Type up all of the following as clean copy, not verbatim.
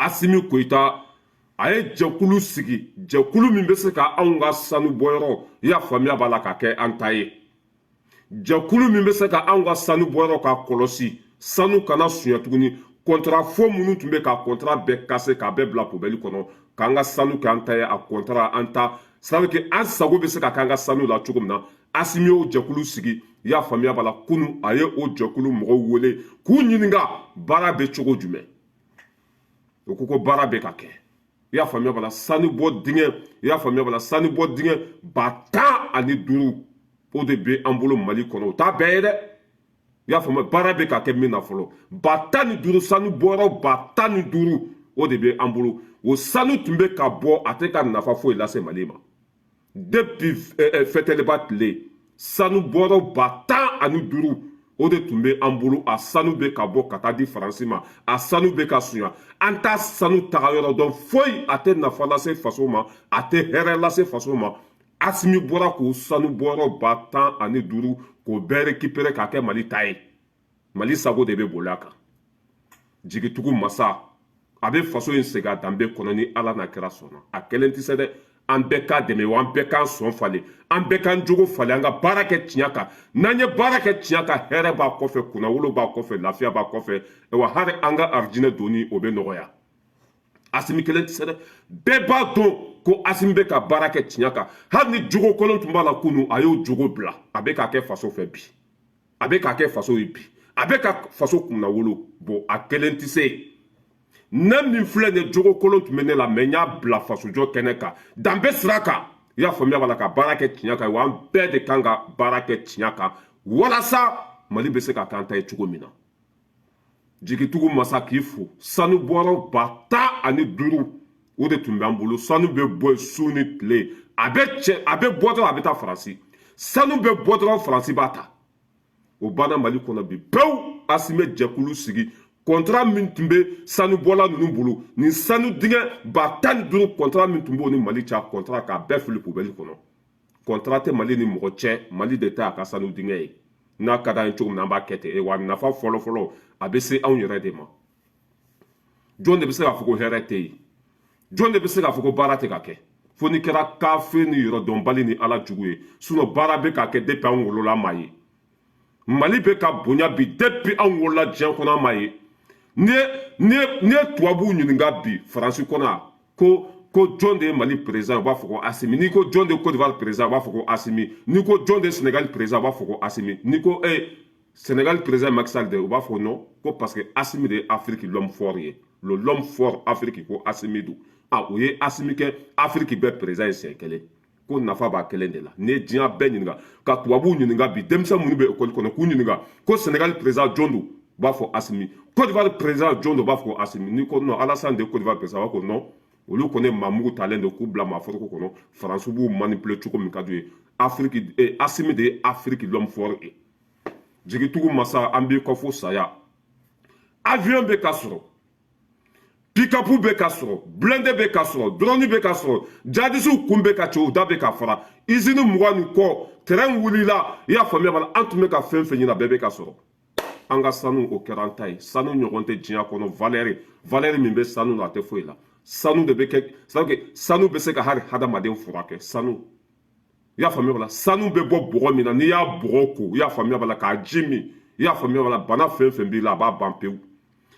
Asimi Goyita a ye jɛkulu sigi, jɛkulu min bɛ se ka anw ka sanu bɔyɔrɔ, i y'a faamuya b'a la, ka kɛ an ta ye, jɛkulu min bɛ se ka anw ka sanu bɔyɔrɔ ka kɔlɔsi, sanu kana suɲɛ tuguni. Contrat fo minnu tun bɛ ka contrat bɛɛ casser, k'a bɛɛ bila poubelle kɔnɔ, k'an ka sanu kɛ an ta ye, a contrat an ta, c'est que an sago bɛ se ka k'an ka sanu la cogo min na. Asimi y'o jɛkulu sigi, i y'a faamuya b'a la. Kunu a ye o jɛkulu mɔgɔw wele k'u ɲininka baara bɛ cogo jumɛn. O ko ko baara bɛ ka kɛ, i y'a faamuya b'a la. Sanu bɔ dingɛ, i y'a faamuya b'a la, sanu bɔ dingɛ 15 000, o de bɛ an bolo Mali kɔnɔ. O t'a bɛɛ ye dɛ, i y'a faamuya. Baara bɛ ka kɛ min na fɔlɔ, 15 000, sanu bɔyɔrɔ 15 000, o de bɛ an bolo. O sanu tun bɛ ka bɔ, a tɛ ka nafa foyi lase Mali ma depuis fɛtɛliba tile. Sanu bɔyɔrɔ 15 000, o de tun bɛ an bolo. A sanu bɛ ka bɔ ka taa di Faransi ma, a sanu bɛ ka sunya, an t'a sanu taga yɔrɔ dɔn foyi. A tɛ nafa lase faso ma, a tɛ hɛrɛ lase faso ma. Asimi bɔra k'o sanu bɔyɔrɔ 15 000 k'o bɛɛ récupérer k'a kɛ Mali ta ye. Mali sago de bɛ boli a kan. Jigitugu masa a bɛ faso in segin a danbe kɔnɔ ni Ala n'a kɛra sɔnna. A kelen tɛ se dɛ, an bɛɛ k'a dɛmɛ wa, an bɛɛ k'an sɔn falen, an bɛɛ k'an jogo falen, an ka baara kɛ tiɲɛ kan. N'an ye baara kɛ tiɲɛ kan, hɛrɛ b'a kɔfɛ, kunnawolo b'a kɔfɛ, lafiya b'a kɔfɛ wa, hali an ka arijinɛ donni, o bɛ nɔgɔya. Asimi kelen tɛ se dɛ, bɛɛ b'a dɔn ko Asimi bɛ ka baara kɛ tiɲɛ kan. Hali ni jogo kolon tun b'a la kunun, a y'o jogo bila, a bɛ k'a kɛ faso fɛ bi, a bɛ k'a kɛ faso ye bi, a bɛ ka faso kunnawolo bɔn. A kelen tɛ se. Ne min filɛ nin ye, jogo kolon tun bɛ ne la, mɛ n y'a bila fasojɔ kɛnɛ kan, danbe sira kan, i y'a faamuya b'a la, ka baara kɛ tiɲɛ kan wa. An bɛɛ de kan ka baara kɛ tiɲɛ kan walasa Mali bɛ se ka k'an ta ye cogo min na. Jigitugu masa k'i fo. Sanu bɔrɔ 15 000, o de tun b'an bolo. Sanu bɛ bɔ su ni tile, a bɛ cɛ, a bɛ bɔ dɔrɔn a bɛ taa Faransi. Sanu bɛ bɔ dɔrɔn, Faransi b'a ta. O banna Mali kɔnɔ bi pewu. Asimi jɛkulu sigi, contrat min tun bɛ sanubɔla ninnu bolo, nin sanu dingɛ 15 000, contrat min tun b'o ni Mali cɛ, contrat k'a bɛɛ fili poubelle kɔnɔ. Contrat tɛ Mali ni mɔgɔ cɛ, Mali de ta a ka sanu dingɛ ye. N'a ka d'an ye cogo min na, an b'a kɛ ten wa. Nafa fɔlɔ-fɔlɔ, a bɛ se anw yɛrɛ de ma. Jɔn de bɛ se k'a fɔ ko hɛrɛ tɛ yen? Jɔn de bɛ se k'a fɔ ko baara tɛ ka kɛ? Fo n'i kɛra kafe ni yɔrɔdɔnbali ni Ala jugu ye. Sinon baara bɛ ka kɛ depuis an wolola maa ye. Mali bɛ ka bonya bi, depuis an wolola diɲɛ kɔnɔ maa ye. N'i ye tubabuw ɲininka bi Faransi kɔnɔ yan ko jɔn de ye Mali président, u b'a fɔ ko Asimi. N'i ko jɔn de ye Côte d'Ivoire président, u b'a fɔ ko Asimi. N'i ko jɔn de ye Sénégal président, u b'a fɔ ko Asimi. N'i ko Sénégal président Macky Sall de, u b'a fɔ non, ko parce que Asimi de ye Afrique l'homme fort ye, le l'homme fort Afrique, ko Asimi don. Ah, o ye Asimi kɛ Afrique bɛɛ président ye siɲɛ kelen, ko nafa b'a kelen de la. N'i ye diɲɛ bɛɛ ɲininka, ka tubabuw ɲininka bi, denmisɛn minnu bɛ école kɔnɔ, k'u ɲininka ko Sénégal président jɔn don, u b'a fɔ Asimi. Côte d'Ivoire président jɔn don, u b'a fɔ ko Asimi. N'i ko non, Alassane de Côte d'Ivoire président, u b'a fɔ non, olu kɔni maamugu talen don k'u bila maaforoko kɔnɔ. Faransi b'u manipuler cogo min ka d'u ye. Afrique, Asimi de ye Afrique l'homme fort ye. Jigitugu masa, an b'i kɔ fo saya. Avion bɛ ka sɔrɔ, pick-up bɛ ka sɔrɔ, blindé bɛ ka sɔrɔ, drone bɛ ka sɔrɔ, jihadisiw kun bɛ ka ci, u da bɛ ka fara. Usine 20 ni kɔ, terrain wulila, i y'a faamuya b'a la. An tun bɛ ka fɛn fɛn ɲini, a bɛɛ bɛ ka sɔrɔ. An ka sanu, o kɛra an ta ye. Sanu ɲɔgɔn tɛ diɲɛ kɔnɔ. Valeur min bɛ sanu na, a tɛ foyi la. Sanu de bɛ kɛ, c'est à dire sanu bɛ se ka hali hadamaden furakɛ. Sanu, i y'a faamuya b'a la, sanu bɛ bɔ bɔgɔ min na, n'i y'a bɔgɔ ko, i y'a faamuya b'a la, k'a ji min, i y'a faamuya b'a la, bana fɛn fɛn b'i la, a b'a ban pewu.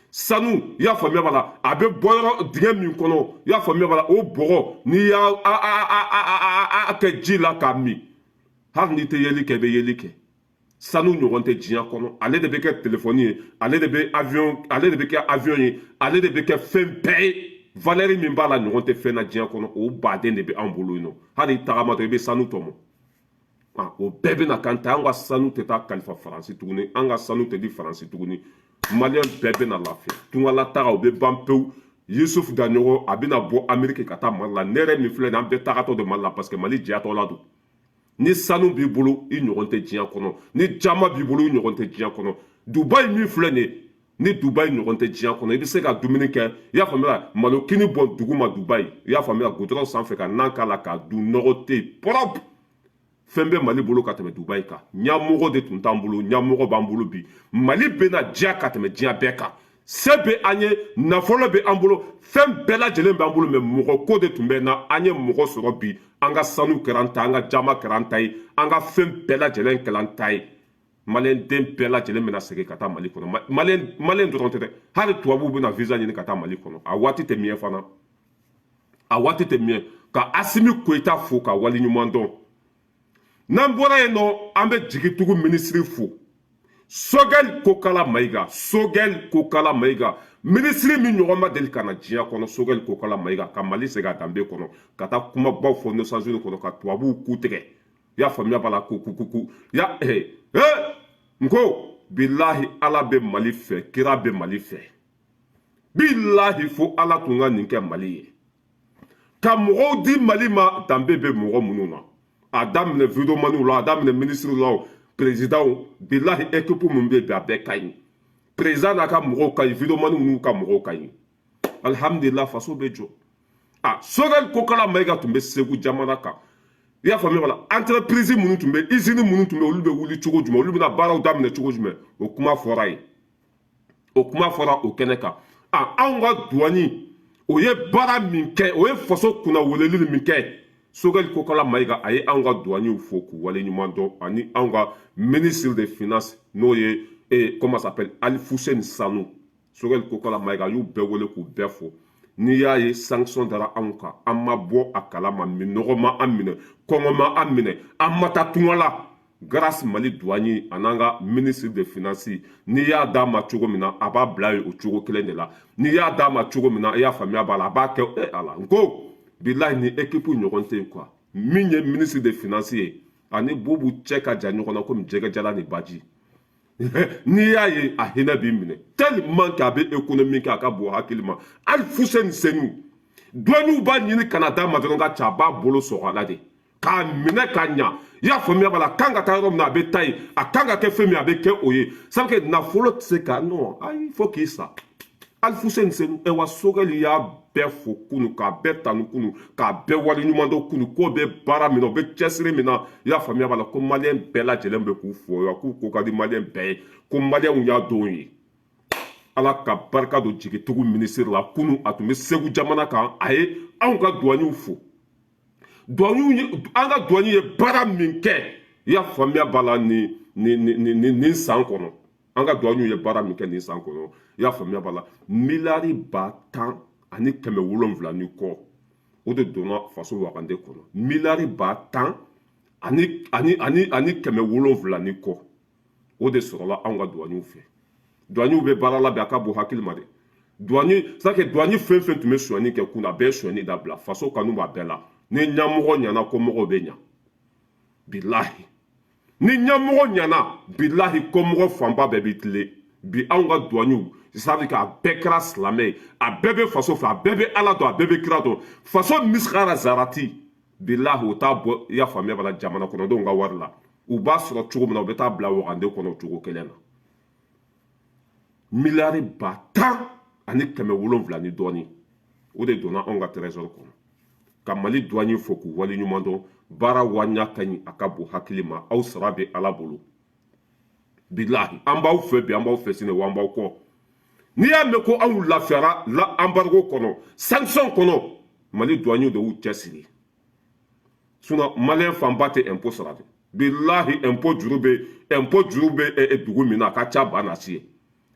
Sanu, i y'a faamuya b'a la, a bɛ bɔ yɔrɔ dingɛ min kɔnɔ, i y'a faamuya b'a la, o bɔgɔ, n'i y'a a kɛ ji la k'a min, hali n'i tɛ yeli kɛ, i bɛ yeli kɛ. Sanu ɲɔgɔn tɛ diɲɛ kɔnɔ. Ale de bɛ kɛ telefɔni ye, ale de bɛ avion, ale de bɛ kɛ avion ye, ale de bɛ kɛ fɛn bɛɛ ye. Valeur min b'a la, ɲɔgɔn tɛ fɛn na diɲɛ kɔnɔ. O baden de bɛ anw bolo yen nɔ. Hali i tagamatɔ, i bɛ sanu tɔmɔ. O bɛɛ bɛna kan ta. An ka sanu tɛ taa kalifa Faransi tuguni, an ka sanu tɛ di Faransi tuguni. Maliyɛn bɛɛ bɛna lafiya, tungala taga o bɛ ban pewu. Yusuf Daɲɔgɔn, a bɛna bɔ Ameriki ka taa Mali la. Ne yɛrɛ min filɛ nin, an bɛɛ tagatɔ de Mali la, parce que Mali jɛyatɔ la don. Ni sanu b'i bolo, i ɲɔgɔn tɛ diɲɛ kɔnɔ. Ni jama b'i bolo, i ɲɔgɔn tɛ diɲɛ kɔnɔ. Dubayi min filɛ nin ye, ni Dubayi ɲɔgɔn tɛ diɲɛ kɔnɔ. I bɛ se ka dumuni kɛ, i y'a faamuya, malokini bɔ dugu ma Dubayi, i y'a faamuya, goudron sanfɛ, ka nan k'a la k'a dun, nɔgɔ tɛ yen, propre. Fɛn bɛ Mali bolo ka tɛmɛ Dubayi kan. Ɲɛmɔgɔ de tun t'an bolo, ɲɛmɔgɔ b'an bolo bi. Mali bɛna diya ka tɛmɛ diɲɛ bɛɛ kan. Se bɛ an ye, nafolo bɛ an bolo, fɛn bɛɛ lajɛlen b'an bolo, mais mɔgɔ ko de tun bɛ na. An ye mɔgɔ sɔrɔ bi, an ka sanu kɛra an ta, an ka jama kɛra an ta ye, an ka fɛn bɛɛ lajɛlen kɛra an ta ye. Maliyɛn den bɛɛ lajɛlen bɛna segin ka taa Mali kɔnɔ. Maliyɛn dɔrɔn tɛ dɛ, hali tubabuw bɛna visa ɲini ka taa Mali kɔnɔ. A waati tɛ mɛɛn fana, a waati tɛ mɛɛn. Ka Asimi Goyita fo ka waleɲuman dɔn. N'an bɔra yen nɔ, an bɛ jigitugu minisiri fo, Sogɛli Kokala Mayiga. Sogɛli Kokala Mayiga, minisiri min ɲɔgɔn ma deli ka na diɲɛ kɔnɔ. Sogɛli Kokala Mayiga ka Mali segin a danbe kɔnɔ, ka taa kumabaw fɔ Nations Unies kɔnɔ, ka tubabuw ku tigɛ. I y'a faamuya b'a la, ko ku ku ku ya. N ko bilahi, Ala bɛ Mali fɛ, kira bɛ Mali fɛ. Bilahi, fo Ala tun ka nin kɛ Mali ye, ka mɔgɔw di Mali ma, danbe bɛ mɔgɔ minnu na, a daminɛ videomaniw la, a daminɛ minisiriw la, présidentw. Bilahi, équipe min bɛ bi, a bɛɛ ka ɲi. Président n'a ka mɔgɔw ka ɲi, videomaniw n'u ka mɔgɔw ka ɲi. Alihamudulila, faso bɛ jɔ. A Sogɛli Kokala Mayiga tun bɛ Segu jamana kan, i y'a faamuya la. Entreprise minnu tun bɛ, usine minnu tun bɛ, olu bɛ wuli cogo jumɛn, olu bɛna baaraw daminɛ cogo jumɛn, o kuma fɔra yen, o kuma fɔra o kɛnɛ kan. A anw ka duwani, o ye baara min kɛ, o ye faso kunna weleli min kɛ, Sogɛli Kokala Mayiga, a ye anw ka duwaniw fo k'u waleɲuman dɔn, ani anw ka ministre de finance, n'o ye comment s'appelle, Alifuseni Sanu. Sogɛli Kokala Mayiga a y'u bɛɛ wele k'u bɛɛ fo. N'i y'a ye sanction dara anw kan, an ma bɔ a kalama, minɔgɔ ma an minɛ, kɔngɔ ma an minɛ, an ma taa tunga la, grâce Mali douane a n'an ka ministre de finance. N'i y'a d'a ma cogo min na, a b'a bila yen o cogo kelen de la. N'i y'a d'a ma cogo min na, i y'a faamuya b'a la, a b'a kɛ. Ala, n ko bilahi, ni équipe ɲɔgɔn tɛ yen quoi. Min ye ministre de finance ye, ani Bubu cɛ ka jan ɲɔgɔn na komi jɛgɛjala ni baji. N'i y'a ye, a hinɛ b'i minɛ tellement que a bɛ économie kɛ, a ka bon hakili ma. Hali Fuseni Senu, douaniw b'a ɲini ka na d'a ma dɔrɔn ka ca, a b'a bolo sɔgɔ a la de k'a minɛ ka ɲa. I y'a faamuya b'a la, a kan ka taa yɔrɔ min na, a bɛ taa yen, a kan ka kɛ fɛn min, a bɛ kɛ o ye. Ça veut dire nafolo tɛ se ka non, ayi, fo k'i sa. Alifuseni Senu, wa Sogɛli y'a bɛɛ fo kunu, k'a bɛɛ tanu kunu, k'a bɛɛ waleɲuman dɔn kunu, k'o bɛ baara min na, o bɛ cɛsiri min na. I y'a faamuya b'a la, ko maliyɛn bɛɛ lajɛlen bɛ k'u fo, wa k'u ko ka di maliyɛn bɛɛ ye, ko maliyɛnw y'a don ye. Ala ka barika don jigitugu minisiri la. Kunu a tun bɛ Segu jamana kan, a ye anw ka duwaniw fo. Duwaniw, an ka duwani ye baara min kɛ, i y'a faamuya b'a la, nin san kɔnɔ, an ka duwaniw ye baara min kɛ nin san kɔnɔ, i y'a faamuya b'a la, miliyari 10 700 ni kɔ, o de donna faso wagande kɔnɔ. Miliyari 10 700 ni kɔ, o de sɔrɔla anw ka duwaniw fɛ. Duwaniw bɛ baara la bi, a ka bon hakili ma dɛ. Duwani, c'est que duwani fɛn fɛn tun bɛ sonyani kɛ kun, a bɛɛ ye sonyani dabila. Faso kanu b'a bɛɛ la. Ni ɲɛmɔgɔ ɲɛna, ko mɔgɔw bɛ ɲa. Bilahi, ni ɲɛmɔgɔ ɲɛna, bilahi, kɔmɔgɔ fanba bɛɛ b'i tilen. Bi anw ka duwaniw, c'est à dire a bɛɛ kɛra silamɛ ye, a bɛɛ bɛ faso fɛ, a bɛɛ bɛ Ala dɔn, a bɛɛ bɛ kira dɔn. Faso misikara zarati, bilahi, o t'a bɔ. I y'a faamuya b'a la, jamana kɔnɔdenw ka wari la, u b'a sɔrɔ cogo min na, u bɛ taa bila wagande kɔnɔ o cogo kelen na. Miliyari 10 700 ni dɔɔni, o de donna anw ka trésor kɔnɔ. Ka Mali douane fo k'u waleɲuman dɔn. Baara waɲa ka ɲi, a ka bon hakili ma. Aw sara bɛ Ala bolo. Bilahi, an b'aw fɛ bi, an b'aw fɛ sini, wa an b'aw kɔ. N'i y'a mɛn ko anw lafiyara la embargo kɔnɔ, sanction kɔnɔ, Mali douaniw de y'u cɛsiri. Sinon maliyɛn fanba tɛ impôt sara dɛ. Bilahi, impôt juru bɛ dugu min na, a ka ca ba na si ye.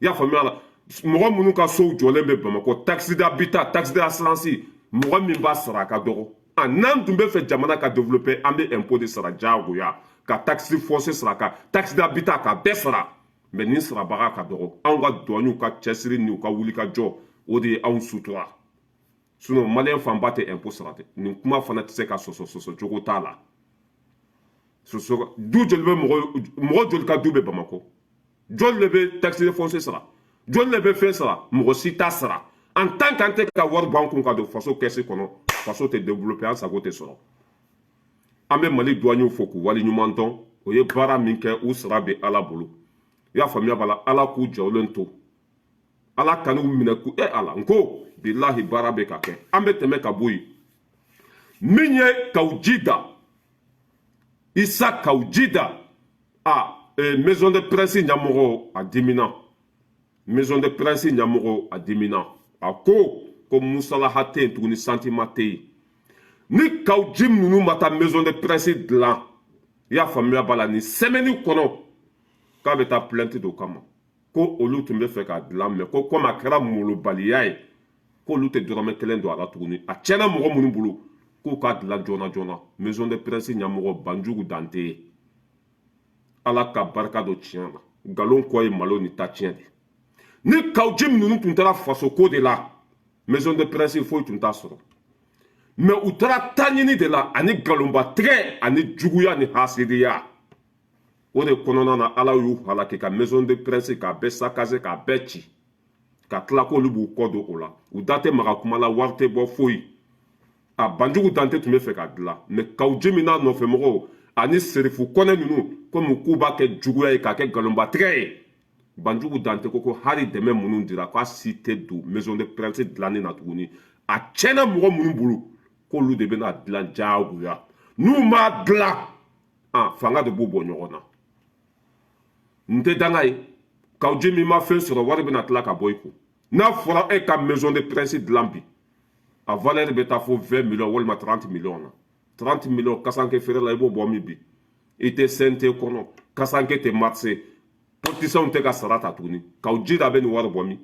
I y'a faamuya la, mɔgɔ minnu ka sow jɔlen bɛ Bamakɔ, taxe d'habitat, taxe d'assurance, mɔgɔ min b'a sara, a ka dɔgɔ. A n'an tun bɛ fɛ jamana ka développer, an bɛ impôt de sara diyagoya, ka taxe foncier sara, ka taxe d'habitat, ka bɛɛ sara. Mais nin sarabaga ka dɔgɔ. Anw ka douaniw ka cɛsiri ni u ka wuli ka jɔ, o de ye anw sutura. Sinon maliyɛn fanba tɛ impôt sara dɛ. Nin kuma fana tɛ se ka sɔsɔ, sɔsɔ cogo t'a la. Sɔsɔ du joli bɛ, mɔgɔ joli ka du bɛ Bamakɔ? Joli de bɛ taxe foncier sara? Joli de bɛ fɛn sara? Mɔgɔ si t'a sara. En tant qu'an tɛ ka wari bɔ an kun ka don faso kɛsi kɔnɔ, faso tɛ développer, an sago tɛ sɔrɔ. An bɛ Mali douaniw fo k'u waleɲuman dɔn. O ye baara min kɛ, u sara bɛ Ala bolo. I y'a faamuya b'a la, Ala k'u jɔlen to, Ala kan'u minɛ k'u Ala. N ko bilahi, baara bɛ ka kɛ. An bɛ tɛmɛ ka bɔ yen. Min ye Kaw Jida, Isa Kaw Jida, a maison de presse ɲɛmɔgɔ, a dimina. Maison de presse ɲɛmɔgɔ a dimina, a ko ko musalaha tɛ yen tuguni, sentiment tɛ yen. Ni Kaou Djim ninnu ma taa maison de presse dilan, i y'a faamuya b'a la, nin semaine kɔnɔ, k'a bɛ taa plainte don kama, ko olu tun bɛ fɛ k'a dilan, mais ko komi a kɛra molobaliya ye, k'olu tɛ dɔrɔmɛ kelen don a la tuguni. A tiɲɛna mɔgɔ minnu bolo, k'u k'a dilan joona joona. Maison de presse ɲɛmɔgɔ Banjugu Dante, Ala ka barika don tiɲɛ na. Nkalon kɔ ye malo ni ta tiɲɛ de. Ni Kaou Djim ninnu tun taara fasoko de la, maison de presse foyi tun t'a sɔrɔ, mais u taara taɲini de la ani nkalonbatigɛ ani juguya ni hasidiya. O de kɔnɔna na, Ala y'u halaki ka maison de presse k'a bɛɛ saccager, k'a bɛɛ ci, ka tila k'olu b'u kɔ don o la. U da tɛ maga kuma la, wari tɛ bɔ foyi. A Banjugu Dante tun bɛ fɛ ka dilan, mais Kaou Djim n'a nɔfɛmɔgɔw ani Serifu Kɔnɛ ninnu, komi k'u b'a kɛ juguya ye, k'a kɛ nkalonbatigɛ ye, Banjugu Dante ko ko hali dɛmɛ minnu dira, k'a si tɛ don maison de presse dilanni na tuguni. A tiɲɛna mɔgɔ minnu bolo, k'olu de bɛna dilan diyagoya. N'u m'a dilan, a fanga de b'u bɔ ɲɔgɔn na. N tɛ danga ye. Kaou Djim min ma fɛn sɔrɔ, wari bɛna tila ka bɔ i kun. N'a fɔra e ka maison de presse dilan bi, a valeur bɛ taa fo 20 millions walima 30 millions na. 30 millions, kasanke feere la, i b'o bɔ min bi? I tɛ CNT kɔnɔ, kasanke tɛ marché, politiciens tɛ ka sara ta tuguni. K'aw jija, bɛ nin wari bɔ min?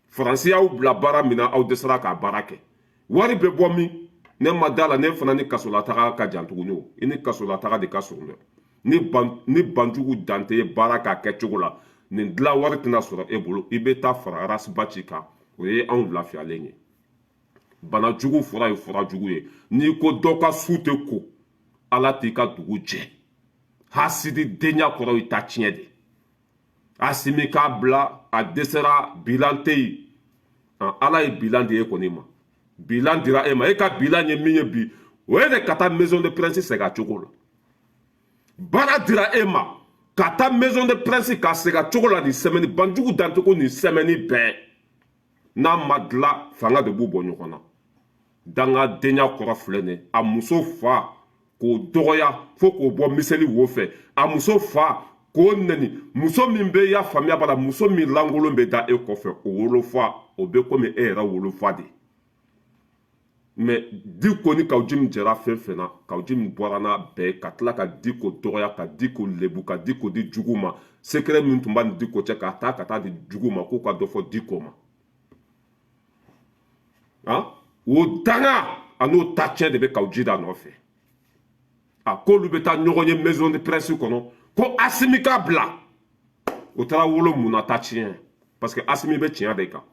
Faransi y'aw bila baara min na, aw dɛsɛra k'a baara kɛ. Wari bɛ bɔ min? Ne ma da la. Ne fana ni kasolataga ka jan tuguni. O i ni kasolataga de ka surun dɛ. Ni Banjugu Dante ye baara k'a kɛcogo la, nin dilan wari tɛna sɔrɔ e bolo. I bɛ taa fara Ras Bath kan. O ye anw lafiyalen ye. Bana jugu fura ye fura jugu ye. N'i ko dɔ ka su tɛ ko, Ala t'i ka dugu jɛ. Hasidi denya kɔrɔ i ta tiɲɛ de. Asimi k'a bila, a dɛsɛra, bilan tɛ yen. Ala ye bilan di e kɔni ma. Bilan dira e ma. E ka bilan ye min ye bi, o ye de ka taa maison de presse segin a cogo la. Baara dira e ma ka taa maison de presse ka segin a cogo la nin semaine. Banjugu Dante ko nin semaine bɛɛ, n'a ma dilan, fanga de b'u bɔ ɲɔgɔn na. Dangadenya kɔrɔ filɛ nin ye. A muso fa k'o dɔgɔya fo k'o bɔ miseli wo fɛ, a muso fa k'o neni. Muso min bɛ, ya faamuya b'a la, muso min lankolon bɛ da e kɔfɛ, o wolofa, o bɛ komi e yɛrɛ wolofa de. Mais Diko ni Kaou Djim jɛra fɛn fɛn na, Kaou Djim bɔra n'a bɛɛ, ka tila ka Diko dɔgɔya, ka Diko lebu, ka Diko di jugu ma. Secret min tun b'a ni Diko cɛ, ka taa ka taa di jugu ma, k'u ka dɔ fɔ Diko ma. Han, o danga a n'o ta tiɲɛ de bɛ Kaou Djim da nɔfɛ. A k'olu bɛ taa ɲɔgɔn ye maison de presse kɔnɔ, ko Asimi ka bila. O taara wolo mun na? Ta tiɲɛ, parce que Asimi bɛ tiɲɛ de kan.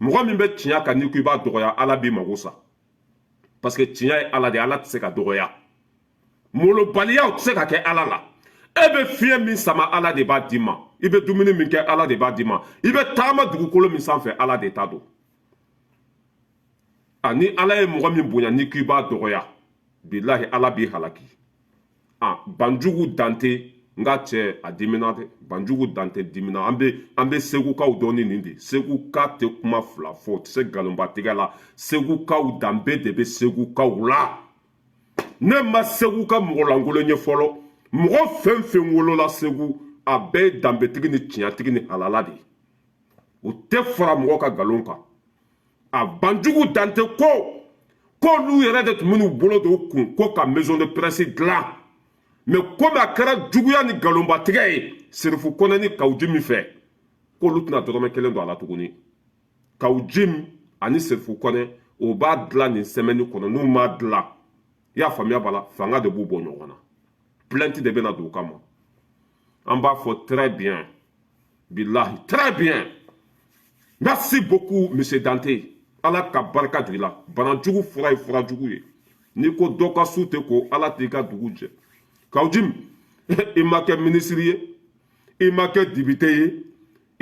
Mɔgɔ min bɛ tiɲɛ kan, n'i ko i b'a dɔgɔya, Ala b'i mago sa, parce que tiɲɛ ye Ala de ye. Ala tɛ se ka dɔgɔya. Molobaliya tɛ se ka kɛ Ala la. E bɛ fiɲɛ min sama, Ala de b'a d'i ma. I bɛ dumuni min kɛ, Ala de b'a d'i ma. I bɛ taama dugukolo min sanfɛ, Ala de ta don. A ni Ala ye mɔgɔ min bonya, n'i k'i b'a dɔgɔya, bilahi, Ala b'i halaki. A Banjugu Dante, n ka cɛ, a dimina dɛ. Banjugu Dante dimina. An bɛ Segukaw dɔn ni nin de. Seguka tɛ kuma fila fɔ, o tɛ se nkalonbatigɛ la. Segukaw danbe de bɛ Segukaw la. Ne ma Segu ka mɔgɔ lankolon ye fɔlɔ. Mɔgɔ fɛn fɛn wolola Segu, a bɛɛ ye danbetigi ni tiɲɛtigi ni halala de ye. O tɛ fara mɔgɔ ka nkalon kan. A Banjugu Dante ko k'olu yɛrɛ de tun bɛ n'u bolo don u kun ko ka maison de presse dilan, mais komi a kɛra juguya ni nkalonbatigɛ ye Serifu Kɔnɛ ni Kaou Djim fɛ, k'olu tɛna dɔrɔmɛ kelen don a la tuguni. Kaou Djim ani Serifu Kɔnɛ, o b'a dilan nin semaine kɔnɔ. N'u m'a dilan, i y'a faamuya b'a la, fanga de b'u bɔ ɲɔgɔn na, plainte de bɛna don u kama. An b'a fɔ très bien, bilahi, très bien. Merci beaucoup, monsieur Dante. Ala ka barika don i la. Banajugu fura ye fura jugu ye. N'i ko dɔ ka su tɛ ko, Ala t'i ka dugu jɛ. Kaou Djim, i ma kɛ minisiri ye, i ma kɛ député ye,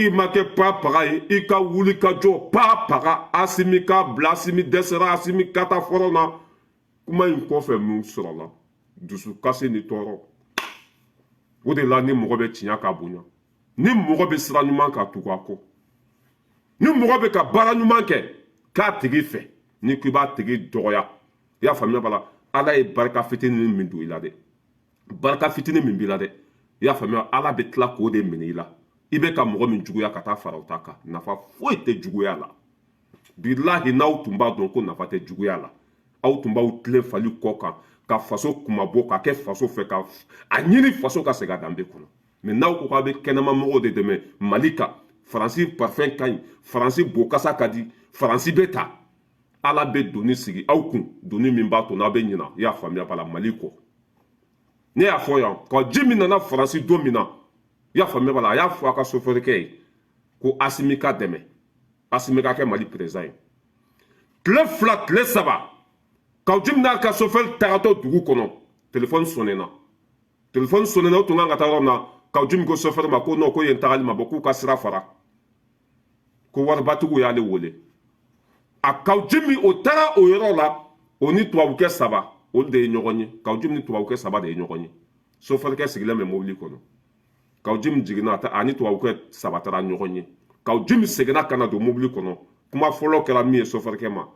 i ma kɛ papaga ye. I ka wuli ka jɔ papaga. Asimi ka bila, Asimi dɛsɛra, Asimi ka taa fɔlɔ na. Kuma in kɔfɛ, mun sɔrɔla? Dusukasi ni tɔɔrɔ. O de la, ni mɔgɔ bɛ tiɲɛ ka bonya, ni mɔgɔ bɛ sira ɲuman ka tugu a kɔ, ni mɔgɔ bɛ ka baara ɲuman kɛ k'a tigi fɛ, ni ko i b'a tigi dɔgɔya, i y'a faamuya b'a la, Ala ye barika fitinin min don i la dɛ, barika fitinin min b'i la dɛ, i y'a faamuya, Ala bɛ tila k'o de minɛ i la. I bɛ ka mɔgɔ min juguya ka taa fara o ta kan, nafa foyi tɛ juguya la. Bilahi, n'aw tun b'a dɔn ko nafa tɛ juguya la, aw tun b'aw tilen fali kɔ kan ka faso kumabɔ, ka kɛ faso fɛ, ka a ɲini faso ka segin a danbe kɔnɔ. Mais n'aw ko k'aw bɛ kɛnɛma mɔgɔw de dɛmɛ Mali kan, Faransi parfum ka ɲi, Faransi bokasa ka di, Faransi bɛ ta, Ala bɛ doni sigi aw kun, doni min b'a to n'aw bɛ ɲina. I y'a faamuya b'a la, Mali kɔ. Ne y'a fɔ yan ka ji min nana Faransi don min na, i y'a faamuya b'a la, a y'a fɔ a ka sofɛrikɛ ye ko Asimi ka dɛmɛ, Asimi ka kɛ Mali président ye. Tile 2, tile 3, Kaou Djim n'a ka sofɛri tagatɔ dugu kɔnɔ, telefɔni sɔnnena, telefɔni sɔnnena. O tun kan ka taa yɔrɔ min na, Kaou Djim ko sofɛri ma ko non, ko yen tagali ma bɔ, k'u ka sira fara, ko waribatigiw y'ale wele. A Kaou Djim o taara o yɔrɔ la, o ni tubabukɛ 3, olu de ye ɲɔgɔn ye. Kaou Djim ni tubabukɛ 3 de ye ɲɔgɔn ye. Sofɛrikɛ sigilen bɛ mobili kɔnɔ, Kaou Djim jiginna, a ni tubabukɛ 3 taara ɲɔgɔn ye. Kaou Djim seginna ka na don mobili kɔnɔ, kuma fɔlɔ kɛra min ye sofɛrikɛ ma,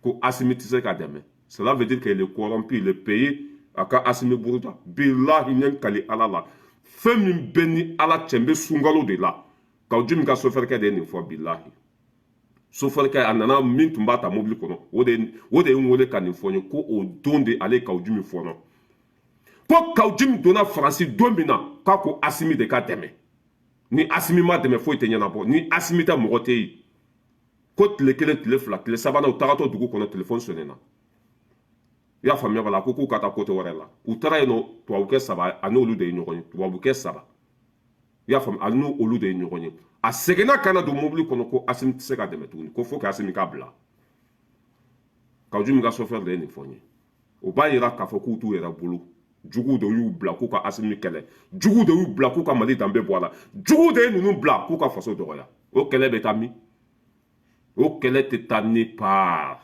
ko Asimi tɛ se ka dɛmɛ. Cela veut dire qu'il est corrompu, il est payé a ka Asimi buruja. Bilahi, n ye n kali Ala la, fɛn min bɛ ni Ala cɛ, n bɛ sunkalo de la, Kaou Djim ka sofɛrikɛ de ye nin fɔ. Bilahi, sofɛrikɛ a nana min tun b'a ta mobili kɔnɔ, o de ye n wele ka nin fɔ n ye, ko o don de ale Kaou Djim fɔnɔ, ko Kaou Djim donna Faransi don min na, k'a ko Asimi de ka dɛmɛ, ni Asimi ma dɛmɛ foyi tɛ ɲɛnabɔ, ni Asimi tɛ mɔgɔ tɛ yen. Ko tile 1, tile 2, tile sabanan, u tagatɔ dugu kɔnɔ, telefɔni sonnena. I y'a faamuya b'a la, ko k'u ka taa côté wɛrɛ la. U taara yen nɔ, tubabukɛ 3, a n'olu de ye ɲɔgɔn ye. Tubabukɛ 3, i y'a faamu, a n'olu de ye ɲɔgɔn ye. A seginna ka na don mobili kɔnɔ, ko Asimi tɛ se ka dɛmɛ tuguni, ko fo que Asimi k'a bila. Kaou Djim ka sofɛri de ye nin fɔ n ye. O b'a yira k'a fɔ k'u t'u yɛrɛ bolo. Juguw de y'u bila k'u ka Asimi kɛlɛ, juguw de y'u bila k'u ka Mali danbe bɔ a la, juguw de ye ninnu bila k'u ka faso dɔgɔya. O kɛlɛ bɛ taa min? O kɛlɛ tɛ taa ni part,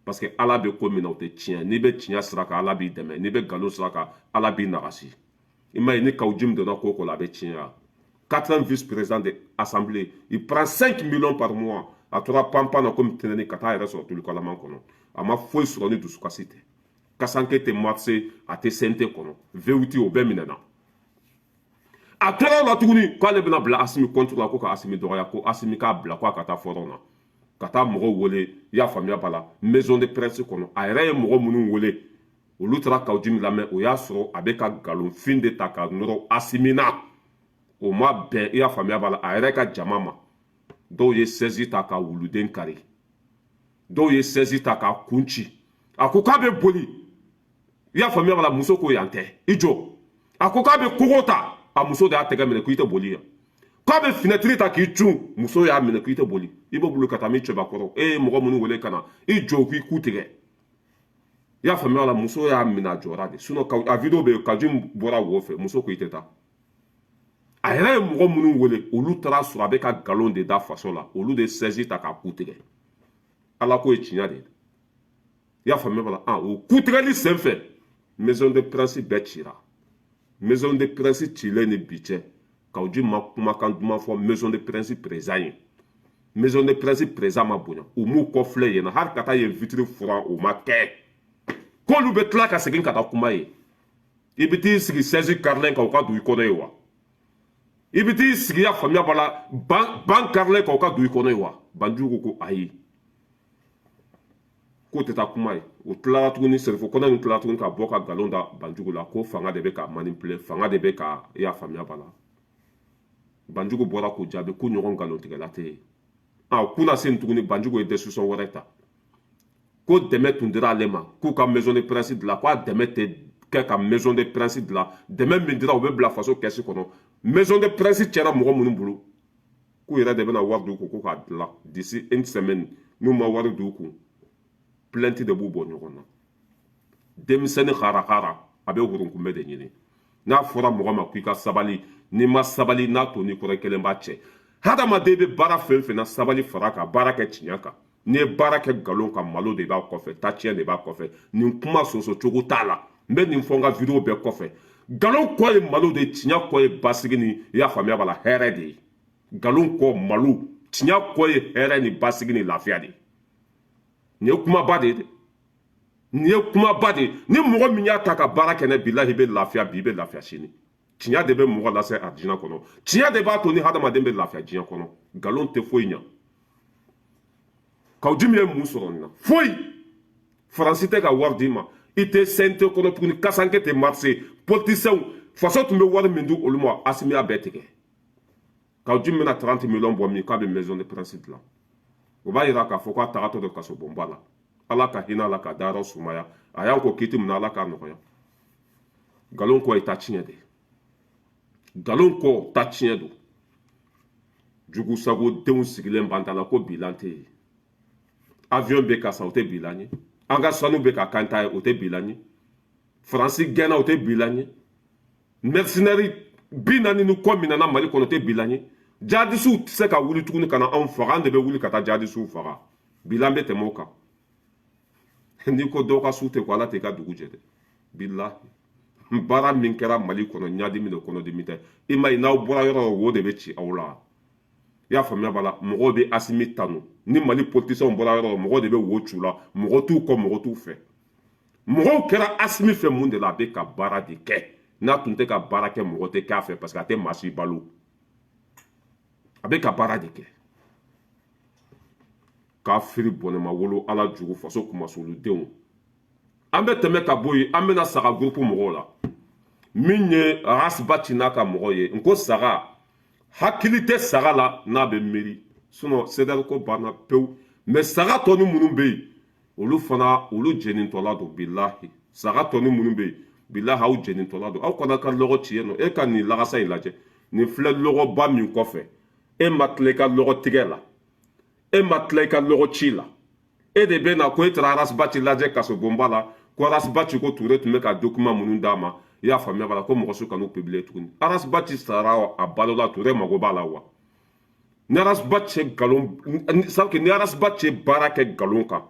parce que Ala bɛ ko min na, o tɛ tiɲɛ. N'i bɛ tiɲɛ sira kan, Ala b'i dɛmɛ. N'i bɛ nkalon sira kan, Ala b'i nagasi. I m'a ye, ni Kaou Djim donna ko o ko la, a bɛ tiɲɛ. Quatrième vice-président de l'Assemblée, il prend 5 millions par mois. A tora panpan na komi tɛnɛni ka taa yɛrɛ sɔrɔ tulu kalaman kɔnɔ. A ma foyi sɔrɔ ni dusukasi tɛ. Kasanke tɛ marché, a tɛ CNT kɔnɔ. V8 o bɛɛ minɛna. A tora o la tuguni k'ale bɛna bila Asimi contre la, ko ka Asimi dɔgɔya, ko Asimi k'a bila, ko a ka taa front na, ka taa mɔgɔw wele. I y'a faamuya b'a la, maison de presse kɔnɔ, a yɛrɛ ye mɔgɔ minnu wele, olu taara Kaou Djim lamɛn. O y'a sɔrɔ a bɛ ka nkalonfin de ta ka nɔrɔ Asimi na. O ma bɛn, i y'a faamuya b'a la, a yɛrɛ ka jama ma. Dɔw ye sɛzi ta ka wuluden kari, dɔw ye sɛzi ta k'a kun ci. A ko k'a bɛ boli, i y'a faamuya b'a la, muso ko yan tɛ, i jɔ. A ko k'a bɛ kogo ta, a muso de y'a tɛgɛ minɛ k'i tɛ boli yan. K'a bɛ finɛtiri ta k'i cun, muso y'a minɛ k'i tɛ boli, i bɛ boli ka taa min cɛba kɔrɔ? E ye mɔgɔ minnu wele ka na, i jɔ k'i ku tigɛ. I y'a faamuya la, muso y'a minɛ, a jɔra de. Sinon a vidéo bɛ yen, Kaou Djim bɔra wo fɛ, muso ko i tɛ taa. A yɛrɛ ye mɔgɔ minnu wele, olu taara sɔrɔ a bɛ ka nkalon de da faso la, olu de sɛzi ta k'a ku tigɛ. Ala ko ye tiɲɛ de ye, i y'a faamuya b'a la. O kutigɛli sen fɛ, maison de presse bɛɛ cira. Maison de presse cilen ni bi cɛ, Kaou Djim ma kumakan duman fɔ maison de presse président ye. Maison de presse président ma bonya, u m'u kɔfilɛ yen na, hali ka taa yen vitre furan, o ma kɛ. K'olu bɛ tila ka segin ka taa kuma ye. I bɛ t'i sigi sɛzi karilen kan, u ka don i kɔnɔ ye wa? I bɛ t'i sigi, ya faamuya b'a la, ban karilen kan, u ka don i kɔnɔ ye wa? Banjugu ko ayi, k'o tɛ taa kuma ye. O tilara tuguni, Serifo Kɔnɛ ninnu tilara tuguni ka bɔ ka nkalon da Banjugu la, ko fanga de bɛ ka manipuler, fanga de bɛ ka, i y'a faamuya b'a la. Banjugu bɔra k'o jaabi ko ɲɔgɔn nkalontigɛla tɛ yen. A kunna sen tuguni, Banjugu ye décision wɛrɛ ta, ko dɛmɛ tun dira ale ma k'u ka maison de presse dilan, k'a dɛmɛ tɛ kɛ ka maison de presse dilan. Dɛmɛ min dira, o bɛ bila faso kɛsi kɔnɔ. Maison de presse cɛra mɔgɔ minnu bolo, k'u yɛrɛ de bɛna wari d'u kun ko k'a dilan d'ici une semaine. N'u ma wari d'u kun, plainte de b'u bɔ ɲɔgɔn na. Denmisɛnnin harahara, a bɛ woronkunbɛ de ɲini. N'a fɔra mɔgɔ ma k'i ka sabali, n'i ma sabali, n'a to n'i kɔrɔ kelen b'a cɛ. Hadamaden bɛ baara fɛn fɛn na, sabali fara kan, baara kɛ tiɲɛ kan. N'i ye baara kɛ nkalon kan, malo de b'a kɔfɛ, taciyɛn de b'a kɔfɛ. Nin kuma sɔsɔ cogo t'a la. N bɛ nin fɔ n ka vidéo bɛɛ kɔfɛ: nkalon kɔ ye malo de ye, tiɲɛ kɔ ye basigi ni, i y'a faamuya b'a la, hɛrɛ de ye. Nkalon kɔ malo, tiɲɛ kɔ ye hɛrɛ ni basigi ni lafiya de ye. Nin ye kumaba de ye dɛ, nin ye kumaba de ye. Ni mɔgɔ min y'a ta ka baara kɛ, ne bilahi, i bɛ lafiya bi, i bɛ lafiya sini. Tiɲɛ de bɛ mɔgɔ lase arijinɛ kɔnɔ. Tiɲɛ de b'a to ni hadamaden bɛ lafiya diɲɛ kɔnɔ. Nkalon tɛ foyi ɲɛ. Kaou Djim ye mun sɔrɔ nin na? Foyi. Faransi tɛ ka wari d'i ma, i tɛ CNT kɔnɔ tuguni, kasanke tɛ marché, politiciens faso tun bɛ wari min di olu ma, Asimi y'a bɛɛ tigɛ. Kaou Djim bɛna 30 millions bɔ min k'a bɛ maison de presse dilan, o b'a yira k'a fɔ k'a tagatɔ don kasobonba la. Ala ka hinɛ a la ka dayɔrɔ sumaya. A y'an ko kiti min na, Ala k'a nɔgɔya. Nkalon kɔ, i ta tiɲɛ de. Nkalon kɔ, ta tiɲɛ don. Jugu sago denw sigilen b'an ta la ko bilan tɛ yen. Avion bɛ ka san, o tɛ bilan ye. An ka sanu bɛ ka kan ta ye, o tɛ bilan ye. Faransi gɛnna, o tɛ bilan ye. Mercenaire 40 ni kɔ minɛna Mali kɔnɔ, o tɛ bilan ye. Jadisiw tɛ se ka wuli tuguni ka na anw faga, an de bɛ wuli ka taa jadisiw faga. Bilan bɛ tɛmɛ o kan. N'i ko dɔw ka su tɛ ko, Ala t'i ka dugu jɛ dɛ. Bilahi, baara min kɛra Mali kɔnɔ, ɲadimi de, kɔnɔdimi tɛ. I ma ye, n'aw bɔra yɔrɔ o, wo de bɛ ci aw la. I y'a faamuya b'a la, mɔgɔw bɛ Asimi tanu. Ni Mali politiciens bɔra yɔrɔ, mɔgɔw de bɛ wo ci u la. Mɔgɔ t'u kɔ, mɔgɔ t'u fɛ. Mɔgɔw kɛra Asimi fɛ mun de la? A bɛ ka baara de kɛ. N'a tun tɛ ka baara kɛ, mɔgɔ tɛ k'a fɛ, parce que a tɛ maa si balo. A bɛ ka baara de kɛ. Kafiri bɔnɛma wolo, Ala jugu faso kumasuludenw. An bɛ tɛmɛ ka bɔ yen, an bɛna saga groupe mɔgɔw la, min ye Ras Bath n'a ka mɔgɔ ye. N ko saga hakili tɛ saga la n'a bɛ miiri, sinon CDR ko banna pewu. Mais saga tɔni minnu bɛ yen, olu fana, olu jenintɔla don. Bilahi, saga tɔni minnu bɛ yen, bilahi, aw jenintɔla don. Aw kana ka lɔgɔ ci yen nɔ. E ka nin lagasa in lajɛ, nin filɛ lɔgɔba min kɔfɛ. E ma tila i ka lɔgɔ tigɛ la, e ma tila i ka lɔgɔ ci la, e de bɛ na ko e taara Ras Bath lajɛ kasobonba la, ko Ras Bath ko Ture tun bɛ ka document minnu d'a ma, i y'a faamuya b'a la, ko mɔgɔ si kan'u publier tuguni. Ras Bath sara, a balola, Ture mago b'a la wa? Ni Ras Bath ye nkalon, sabu ni Ras Bath ye baara kɛ nkalon kan,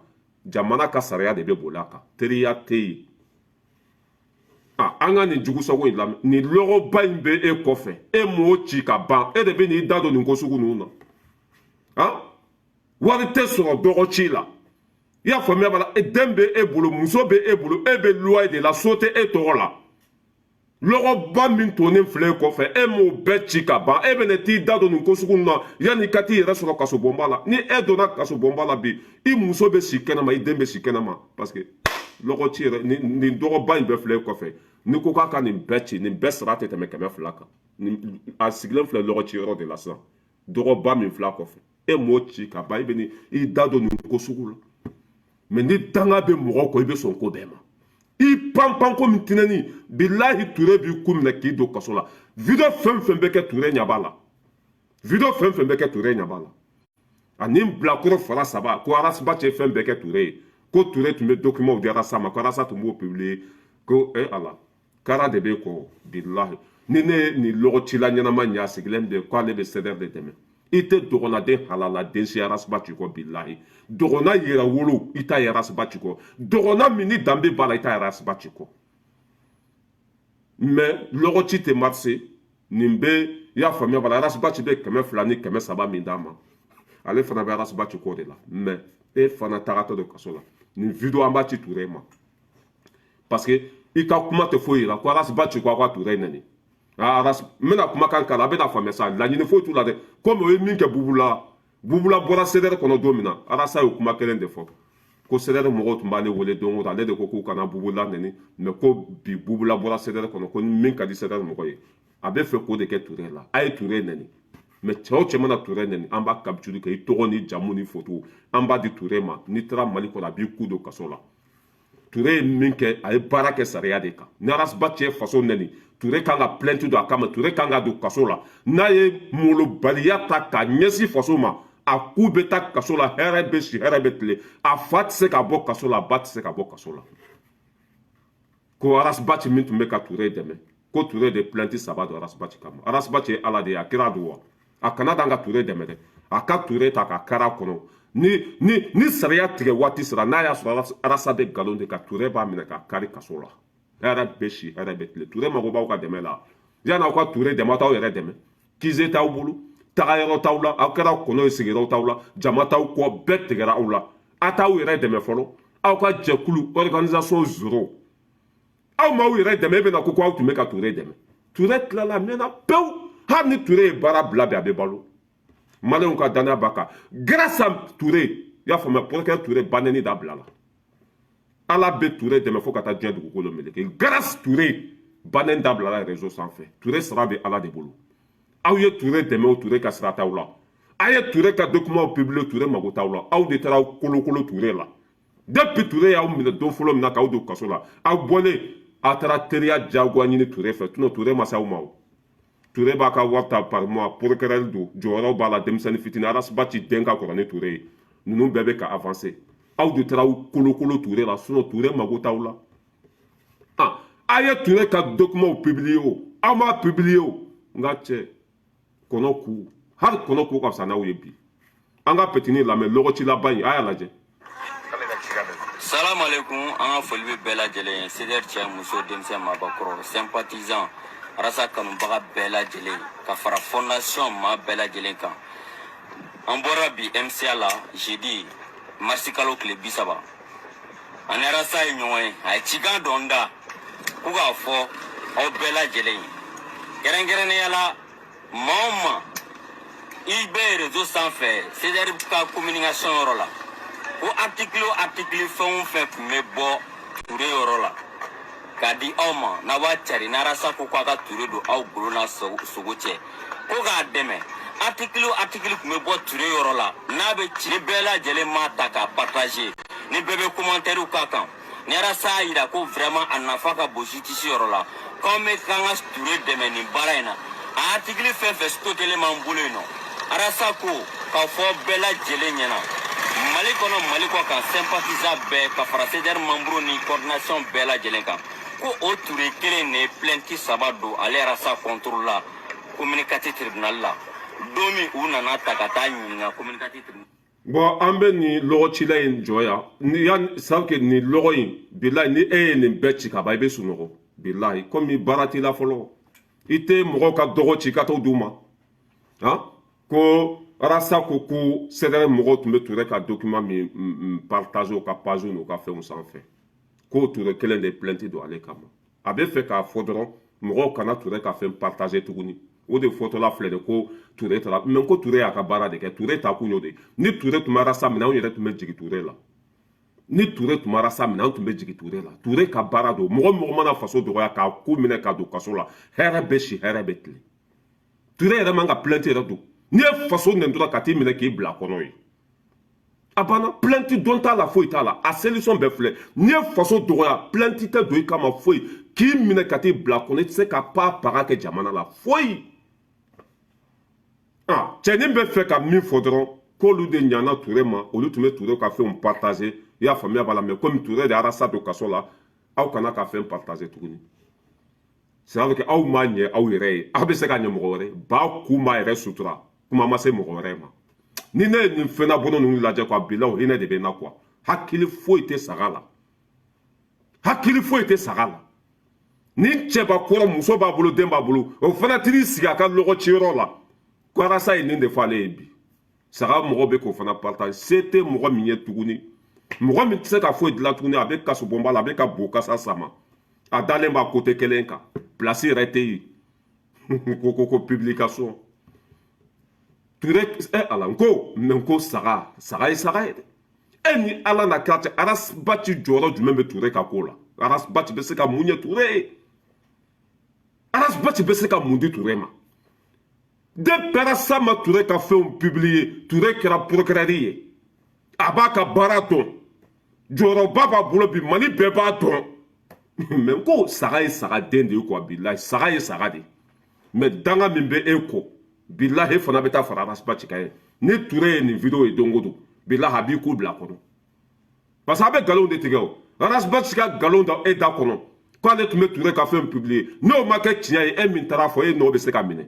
jamana ka sariya de bɛ boli a kan. Teriya tɛ yen. An ka nin jugusago in lamɛn. Nin lɔgɔba in bɛ e kɔfɛ, e m'o ci ka ban, e de bɛ n'i da don nin ko sugu ninnu na. Han, wari tɛ sɔrɔ dɔgɔ ci la. I y'a faamuya b'a la, den bɛ e bolo, muso bɛ e bolo, e bɛ loyer de la, so tɛ e tɔgɔ la. Lɔgɔba min tonnen filɛ e kɔfɛ, e m'o bɛɛ ci ka ban, e bɛna t'i da don nin ko sugu ninnu na yanni i ka t'i yɛrɛ sɔrɔ kasobonba la. Ni e donna kasobonba la bi, i muso bɛ si kɛnɛma, i den bɛ si kɛnɛma, parce que lɔgɔ ci yɛrɛ, nin dɔgɔba in bɛɛ filɛ e kɔfɛ. N'i ko k'a ka nin bɛɛ ci, nin bɛɛ sara tɛ tɛmɛ 200 kan. Nin a sigilen filɛ lɔgɔ ci yɔrɔ de la sisan. Dɔgɔba min filɛ a kɔfɛ, e m'o ci ka ban, e bɛ i da don nin ko sugu la. Mais ni danga bɛ mɔgɔ kɔ, i bɛ sɔn ko bɛɛ ma. I pan pan komi tinɛni. Bilahi, Ture b'i ku minɛ k'i don kaso la. Vidéo fɛn fɛn bɛ kɛ, Ture ɲɛ b'a la. Vidéo fɛn fɛn bɛ kɛ, Ture ɲɛ b'a la. Ani bilakoro fara saba ko Ras Bath ye fɛn bɛɛ kɛ Ture ye, ko Ture tun bɛ document di Arasa ma, ko Arasa tun b'o publier, ko e Ala, kara de b'e kɔ. Bilahi, ni ne ye nin lɔgɔcila ɲɛnama ɲɛ, a sigilen bɛ k'ale bɛ CDR de dɛmɛ. I tɛ dɔgɔnaden halala den si Ras Bath kɔ. Bilahi, dɔgɔna yɛrɛ wolo, i t'a ye Ras Bath kɔ. Dɔgɔna min ni danbe b'a la, i t'a ye Ras Bath kɔ. Mais lɔgɔci tɛ marché. Nin bɛ, i y'a faamuya b'a la, Ras Bath bɛ 200 ni 300 min d'a ma, ale fana bɛ Ras Bath kɔ de la. Mais e fana tagatɔ don kaso la. Nin vidéo, an b'a ci Ture ma, parce que i ka kuma tɛ foyi yira ko Ras Bath ko a ka Ture nɛni. Aras, n bɛna kumakan k'a la, a bɛna faamuya sa. Laɲini foyi t'u la dɛ. Komi o ye min kɛ Bubula, Bubula bɔra CDR kɔnɔ don min na, Arasa y'o kuma kelen de fɔ, ko CDR mɔgɔw tun b'ale wele don o don, ale de ko k'u kana Bubula nɛni. Mais ko bi Bubula bɔra CDR kɔnɔ, ko min ka di CDR mɔgɔ ye, a bɛ fɛ k'o de kɛ Ture la. A ye Ture nɛni, mais cɛ o cɛ mana Ture nɛni, an b'a capture kɛ, i tɔgɔ ni jamu ni photo, an b'a di Ture ma. N'i taara Mali kɔnɔ, a b'i ku don kaso la. Ture ye min kɛ, a ye baara kɛ sariya de kan. Ni Ras Bath ye faso nɛni, Ture kan ka plainte don a kama, Ture kan ka don kaso la. N'a ye molobaliya ta k'a ɲɛsin faso ma, a ku bɛ taa kaso la. Hɛrɛ bɛ si, hɛrɛ bɛ tile, a fa tɛ se ka bɔ kaso la, a ba tɛ se ka bɔ kaso la. Ko Ras Bath min tun bɛ ka Ture dɛmɛ, ko Ture de plainte saba don Ras Bath kama. Ras Bath ye Ala de ye, a kira don wa? A kana dan ka Ture dɛmɛ dɛ, a ka Ture ta ka kara kɔnɔ. Ni sariya tigɛ waati sera, n'a y'a sɔrɔ Arasa bɛ nkalon de ka, Ture b'a minɛ ka kari kaso la. Hɛrɛ bɛ si, hɛrɛ bɛ tile. Ture mago b'aw ka dɛmɛ la. Yanni aw ka Ture dɛmɛ, aw t'aw yɛrɛ dɛmɛ. Kize t'aw bolo, taga yɔrɔ t'aw la, aw kɛra kɔnɔ ye, sigiyɔrɔ t'aw la, jama t'aw kɔ, bɛɛ tigɛra aw la. A t'aw yɛrɛ dɛmɛ fɔlɔ. Aw ka jɛkulu, organisation zéro. Aw m'aw yɛrɛ dɛmɛ, e bɛna ko aw tun bɛ ka Ture dɛmɛ. Ture tilala a mɛnna pewu. Hali ni Ture ye baara bila bi, a bɛ balo. Maliyɛnw ka danaya b'a kan grâce à Ture. I y'a faamuya, procureur Ture banɛni dabila la. Ala bɛ Ture dɛmɛ fo ka taa diɲɛ dugukolo meleke. Grâce Ture, banɛni dabila la réseau sanfɛ. Ture sara bɛ Ala de bolo. Aw ye Ture dɛmɛ o, Ture ka sira t'aw la. A ye Ture ka document publier, Ture mago t'aw la. Aw de taara aw kolokolo Ture la. Depuis Ture y'aw minɛ don fɔlɔ min na k'aw don kaso la, aw bɔlen, aw taara teriya diyagoya ɲini Ture fɛ. Sinon Ture ma se aw ma. O Ture b'a ka wari ta par mois, procureur don, jɔyɔrɔ b'a la. Denmisɛnnin fitinin, Ras Bath den ka kɔrɔ ni Ture ye. Ninnu bɛɛ bɛ ka avancer. Aw de taara aw kolokolo Ture la. Sinon Ture mago t'aw la. Ah, a ye Ture ka document publier o, aw m'a publier o, n ka cɛ, kɔnɔ ku, hali kɔnɔ ku ka fisa n'aw ye bi. An ka petini lamɛn, lɔgɔcilaba in, a y'a lajɛ. Salamu alaikum. An ka foli bɛ bɛɛ lajɛlen ye, CDR cɛ, muso, denmisɛn, maabakɔrɔ, sympathisant, Rasa kanubaga bɛɛ lajɛlen, ka fara fondation maa bɛɛ lajɛlen kan. An bɔra bi MCA la, jeudi, marisi kalo tile 30. Ani Rasa ye ɲɔgɔn ye, a ye cikan dɔn da ko k'a fɔ aw bɛɛ lajɛlen ye, kɛrɛnkɛrɛnnenya la maa o maa i bɛ réseau sanfɛ, CDR ka communication yɔrɔ la, ko article o article, fɛn o fɛn tun bɛ bɔ Ture yɔrɔ la k'a di aw ma, n'a b'a cari, n'Arasa ko k'a ka Ture don aw golo n'a sogo cɛ, ko k'a dɛmɛ, article o article tun bɛ bɔ Ture yɔrɔ la, n'a bɛ ci, ni bɛɛ lajɛlen m'a ta k'a partager, ni bɛɛ bɛ commentaire k'a kan, ni Arasa y'a yira ko vraiment a nafa ka bon justice yɔrɔ la, k'anw bɛ k'an ka Ture dɛmɛ nin baara in na, a article fɛn fɛn stockelen b'an bolo yen nɔ, Arasa ko k'a fɔ bɛɛ lajɛlen ɲɛna, Mali kɔnɔ, Mali kɔ kan, sympathisant bɛɛ, ka fara CDR membre ni coordination bɛɛ lajɛlen kan, ko o Ture kelen de ye plainte saba don ale Arasa contre la commune 4 tribunal la, don min u nana ta ka taa ɲininka commune 4 tribunal. Bon, an bɛ nin lɔgɔcila in jɔ yan. Ni yan sabu nin lɔgɔ in, bilayi, ni e ye nin bɛɛ ci ka ban, i bɛ sunɔgɔ, bilayi. Komi baara t'i la fɔlɔ, i tɛ mɔgɔw ka dɔgɔ ci ka t'o d'u ma. Han, ko Arasa ko CDR mɔgɔw tun bɛ Ture ka document min partage u ka page n'u ka fɛnw sanfɛ, k'o Ture kelen de plainte don ale kama. A bɛ fɛ k'a fɔ dɔrɔn mɔgɔw kana Ture ka fɛn partager tuguni. O de fɔtɔla filɛ de ko Ture taara mɛ, ko Ture y'a ka baara de kɛ. Ture ta kun y'o de. Ni Ture tun bɛ Arasa minɛ, anw yɛrɛ tun bɛ jigin Ture la. Ni Ture tun bɛ Arasa minɛ, anw tun bɛ jigin Ture la. Ture ka baara don. Mɔgɔ mɔgɔ mana faso dɔgɔya k'a ko minɛ ka don kaso la, hɛrɛ bɛ si, hɛrɛ bɛ tile. Ture yɛrɛ man ka plainte yɛrɛ don. N'i ye faso nɛn dɔrɔn, ka t'i minɛ k'i bila kɔnɔ ye, a banna. Plainte don t'a la, foyi t'a la. A solution bɛɛ filɛ. N'i ye faso dɔgɔya, plainte tɛ don i kama foyi, k'i minɛ ka t'i bila kɔnɔ. I tɛ se ka pa paga kɛ jamana la foyi. Ah, cɛnin bɛ fɛ ka min fɔ dɔrɔn, k'olu de ɲana Ture ma, olu tun bɛ Ture ka fɛnw partager. I y'a faamuya b'a la. Mɛ komi Ture de Arasa don kaso la, aw kana ka fɛn partager tuguni. C'est à dire que aw m'a ɲɛ aw yɛrɛ ye, aw bɛ se ka ɲɛ mɔgɔ wɛrɛ ba ku m'a yɛrɛ sutura, kuma ma se mɔgɔ wɛrɛ ma. Ni ne ye nin fɛnna bɔnɔ ninnu lajɛ quoi, bilaw, hinɛ de bɛ n na quoi. Hakili foyi tɛ saga la, hakili foyi tɛ saga la. Ni cɛbakɔrɔ, muso b'a bolo, den b'a bolo, o fana t'i sigi a ka lɔgɔ ciyɔrɔ la ko Arasa ye nin de fɔ ale ye bi. Saga mɔgɔ bɛ k'o fana partage. Se tɛ mɔgɔ min ye tuguni, mɔgɔ min tɛ se ka foyi dilan tuguni, a bɛ kaso bonba la, a bɛ ka bo kasa sama, a dalen b'a côté kelen kan, place yɛrɛ tɛ yen. Ko publication Ture ɛ ala n ko mɛ, n ko saga, saga ye saga ye dɛ. E ni Ala na kira cɛ, Ras Bath jɔyɔrɔ jumɛn bɛ Ture ka ko la? Ras Bath bɛ se ka mun ɲɛ Ture ye? Ras Bath bɛ se ka mun di Ture ma? Depuis Arasa ma Ture ka fɛnw publier, Ture kɛra procureur ye, a b'a ka baara dɔn, jɔyɔrɔba b'a bolo bi, Mali bɛɛ b'a dɔn. Mɛ n ko saga ye saga den de ye quoi. Bilahi, saga ye saga de ye. Mɛ danga min bɛ e kɔ, bilahi, e fana bɛ taa fara Ras Bath kan ye. Ni Ture ye nin vidéo ye don o don, bilahi, a b'i ko bila kɔnɔ, parce que a bɛ nkalon de tigɛ. O Ras Bath ka nkalon da e da kɔnɔ k'ale tun bɛ Ture ka fɛn publier, n'o ma kɛ tiɲɛ ye, e min taara fɔ, e n'o bɛ se ka minɛ.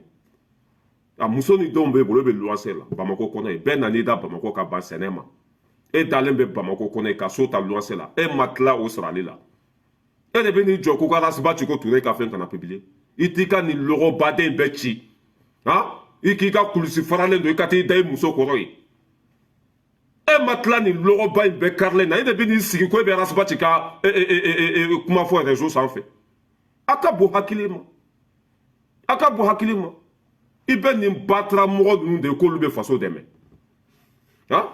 A muso ni denw b'e bolo, e bɛ luwanse la Bamakɔ kɔnɔ yen. Bɛɛ nan'i da Bamakɔ ka ban sɛnɛ ma. E dalen bɛ Bamakɔ kɔnɔ yen ka so ta luwanse la, e ma tila o sarali la. E de bɛ n'i jɔ ko ka Ras Bath ko Ture ka fɛn kana publier. I t'i ka nin lɔgɔbaden bɛɛ ci, han, i k'i ka kulusi faralen don, i ka t'i da i muso kɔrɔ yen. E ma tila nin lɔgɔba in bɛɛ karilen na, e de bɛ n'i sigi ko e bɛ Ras Bath ka kuma fɔ réseau sanfɛ. A ka bon hakili ma. A ka bon hakili ma. I bɛ nin batara mɔgɔ ninnu de ye k'olu bɛ faso dɛmɛ. Han,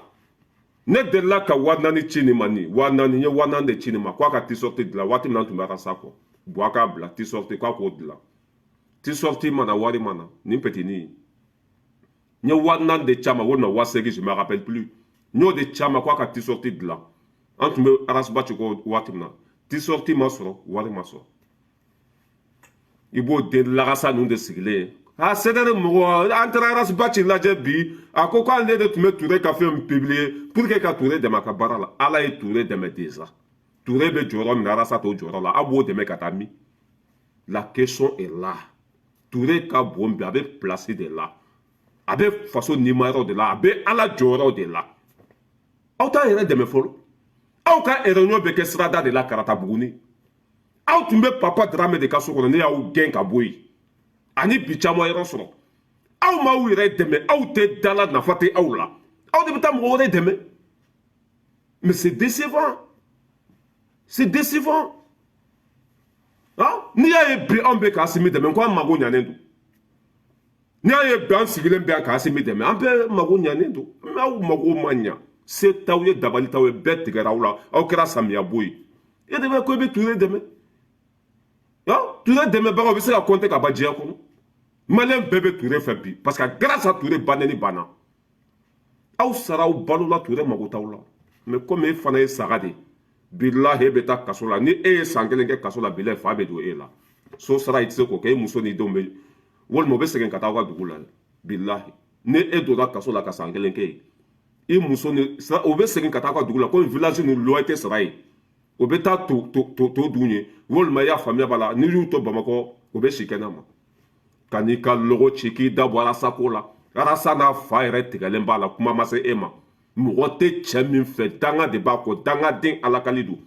ne delila ka 4000 ci nin ma. Nin 4000, n ye 4000 de ci nin ma k'a ka t-shirt dilan. Waati min na an tun bɛ Arasa kɔ, Buwa k'a bila t-shirt k'a k'o dilan. T-shirt ma na, wari ma na. Nin petini, n ye 4000 de ci a ma, walima 8000, je me rappelle plus. N y'o de ci a ma k'a ka t-shirt dilan. An tun bɛ Ras Bath kɔ waati min na, t-shirt ma sɔrɔ, wari ma sɔrɔ. I b'o den lagasa ninnu de sigilen ye. A CDR mɔgɔ, an taara Ras Bath lajɛ bi. A ko k'ale de tun bɛ Ture ka fɛn publier pour que ka Ture dɛmɛ a ka baara la. Ala ye Ture dɛmɛ déjà. Ture bɛ jɔyɔrɔ min na, Arasa t'o jɔyɔrɔ la. A b'o dɛmɛ ka taa min? La question est là. Ture ka bon bi, a bɛ place de la, a bɛ faso nimayɔrɔ de la, a bɛ Ala jɔyɔrɔ de la. Aw t'a yɛrɛ dɛmɛ fɔlɔ. Aw ka réunion bɛ kɛ sirada de la, Karata Buguni. Aw tun bɛ Papa Dramɛ de ka so kɔnɔ. Ne y'aw gɛn ka bɔ yen. Ani bi caman yɔrɔ sɔrɔ. Aw m'aw yɛrɛ dɛmɛ, aw tɛ da la, nafa tɛ aw la. Aw de bɛ taa mɔgɔ wɛrɛ dɛmɛ. Mais c'est décevant, c'est décevant. Ah, n'i y'a ye bi anw bɛ k'Asimi dɛmɛ, ko an mago ɲanen don. N'i y'a ye bi an sigilen bɛ yan k'Asimi dɛmɛ, an bɛɛ mago ɲanen don. Mais aw mago ma ɲa, se t'aw ye, dabali t'aw ye, bɛɛ tigɛra aw la, aw kɛra samiya bo ye. E de bɛ ko i bɛ Ture dɛmɛ. Ah, Ture dɛmɛbagaw bɛ se ka compter ka ban diɲɛ kɔnɔ. Maliyɛn bɛɛ bɛ Ture fɛ bi, parce que grâce à Ture, banɛni banna. Aw sara, aw balola, Ture mago t'aw la. Mais komi e fana ye saga de ye, bilahi, e bɛ taa kaso la. Ni e ye san kelen kɛ kaso la, bilahi, fa bɛ don e la. So sara, i tɛ se k'o kɛ. E muso n'i denw bɛ, walima u bɛ segin ka taa aw ka dugu la. Bilahi, ni e donna kaso la ka san kelen kɛ yen, i muso ni u bɛ segin ka taa aw ka dugu la, komi village ni loyer tɛ sara yen. O bɛ taa to to to to dun ye, walima i y'a faamuya b'a la, n'i y'u to Bamakɔ, o bɛ si kɛnɛ ma ka n'i ka logo ci k'i da bɔ Arasa ko la. Arasa n'a fa yɛrɛ tigɛlen b'a la, kuma ma se e ma. Mɔgɔ tɛ cɛ min fɛ, danga de b'a kɔ, dangaden alakali don.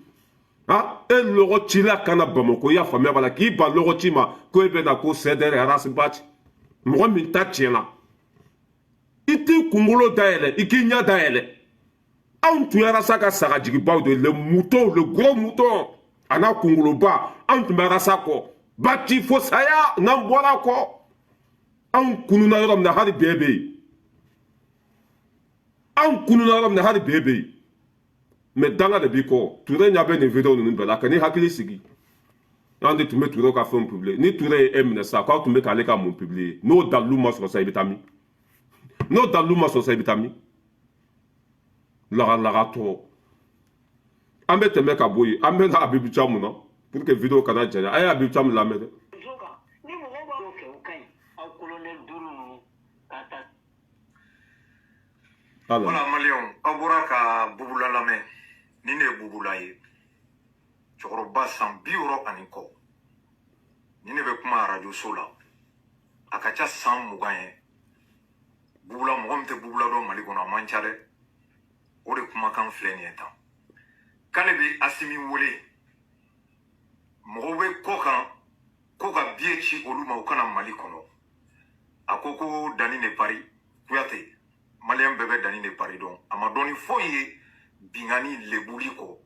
Ha, e lɔgɔ cila ka na Bamakɔ, i y'a faamuya b'a la, k'i ban lɔgɔ ci ma ko e bɛ na ko CDR Ras Bath. Mɔgɔ min ta tiɲɛna, i t'i kunkolo dayɛlɛ, i k'i ɲɛ dayɛlɛ. Anw tun Arasa ka sagajigibaw de, le mouton, le gros mouton, a n'a kunkoloba. Anw tun bɛ Arasa kɔ bati fo saya. N'an bɔra kɔ, anw kununa yɔrɔ min na, hali bi e bɛ yen. Anw kununa yɔrɔ min na, hali bi e bɛ yen. Mais danga de b'i kɔ. Ture ɲɛ bɛ nin vidéo ninnu bɛɛ la. Ka n'i hakili sigi, an de tun bɛ Ture ka fɛnw publier. Ni Ture ye e minɛ sisan k'aw tun bɛ k'ale ka mun publier, n'o dalilu ma sɔrɔ sisan, i bɛ taa min? N'o dalilu ma sɔrɔ sisan, i bɛ taa min? Lagalagatɔ. An bɛ tɛmɛ ka bɔ yen, an bɛ na Abibu Camu na pour que vidéo kana janya. A ye Abibu Camu lamɛn dɛ. Ni mɔgɔw b'a kɛ, o ka ɲi. Aw colonel duuru ninnu ka taa. Ala. Voilà, maliyɛnw, aw bɔra ka Bubula lamɛn. Nin de ye Bubula ye, cɛkɔrɔba san 60 ani kɔ. Nin de bɛ kuma arajo so la, a ka ca san 20 ye. Bubula, mɔgɔ min tɛ Bubula dɔn Mali kɔnɔ, a man ca dɛ. O de kumakan filɛ nin ye tan, k'ale bɛ Asimi wele, mɔgɔw bɛ kɔ kan ko ka biye ci olu ma, u kana Mali kɔnɔ. A ko ko Dani de Paris Kuyate, maliyɛn bɛɛ bɛ Dani de Paris dɔn. A ma dɔn ni foyi ye bingani lebuli kɔ.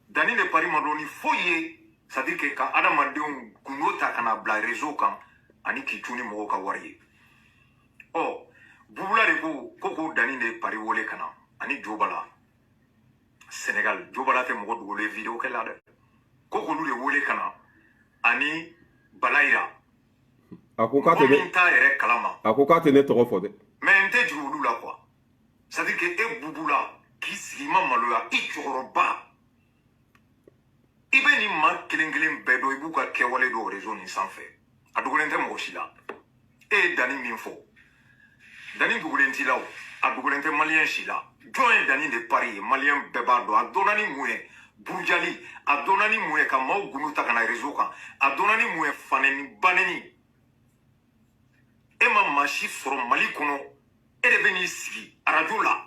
Dani de Paris ma dɔn ni foyi ye, c'est à dire que ka adamadenw gundo ta ka na bila réseau kan ani k'i cu ni mɔgɔw ka wari ye. Ɔ, Bubula de ko ko Dani de Paris wele ka na ani Jobala Sénégal. Jobala tɛ mɔgɔ dogolen vidéo kɛ la dɛ. Ko k'olu de wele ka na ani Balayira. A ko k'a mɔgɔ tɛ min ne t'a yɛrɛ kalama. A ko k'a tɛ ne tɔgɔ fɔ dɛ. Mais n tɛ jigin olu la quoi. C'est à dire que e Bubula k'i sigi, i ma maloya, i cɛkɔrɔba, i bɛ nin maa kelen kelen bɛɛ dɔn, i b'u ka kɛwale dɔw réseau nin sanfɛ. A dogolen tɛ mɔgɔ si la. E ye Dani min fɔ, Dani dogolen t'i la o, a dogolen tɛ maliyɛn si la. Jɔn ye Dani de Paris ye? Maliyɛn bɛɛ b'a dɔn. A dɔnna ni mun ye? Burujali. A dɔnna ni mun ye? Ka maaw gundo ta ka na réseau kan. A dɔnna ni mun ye? Fanɛni banɛni. E ma maa si sɔrɔ Mali kɔnɔ, e de bɛ n'i sigi arajo la,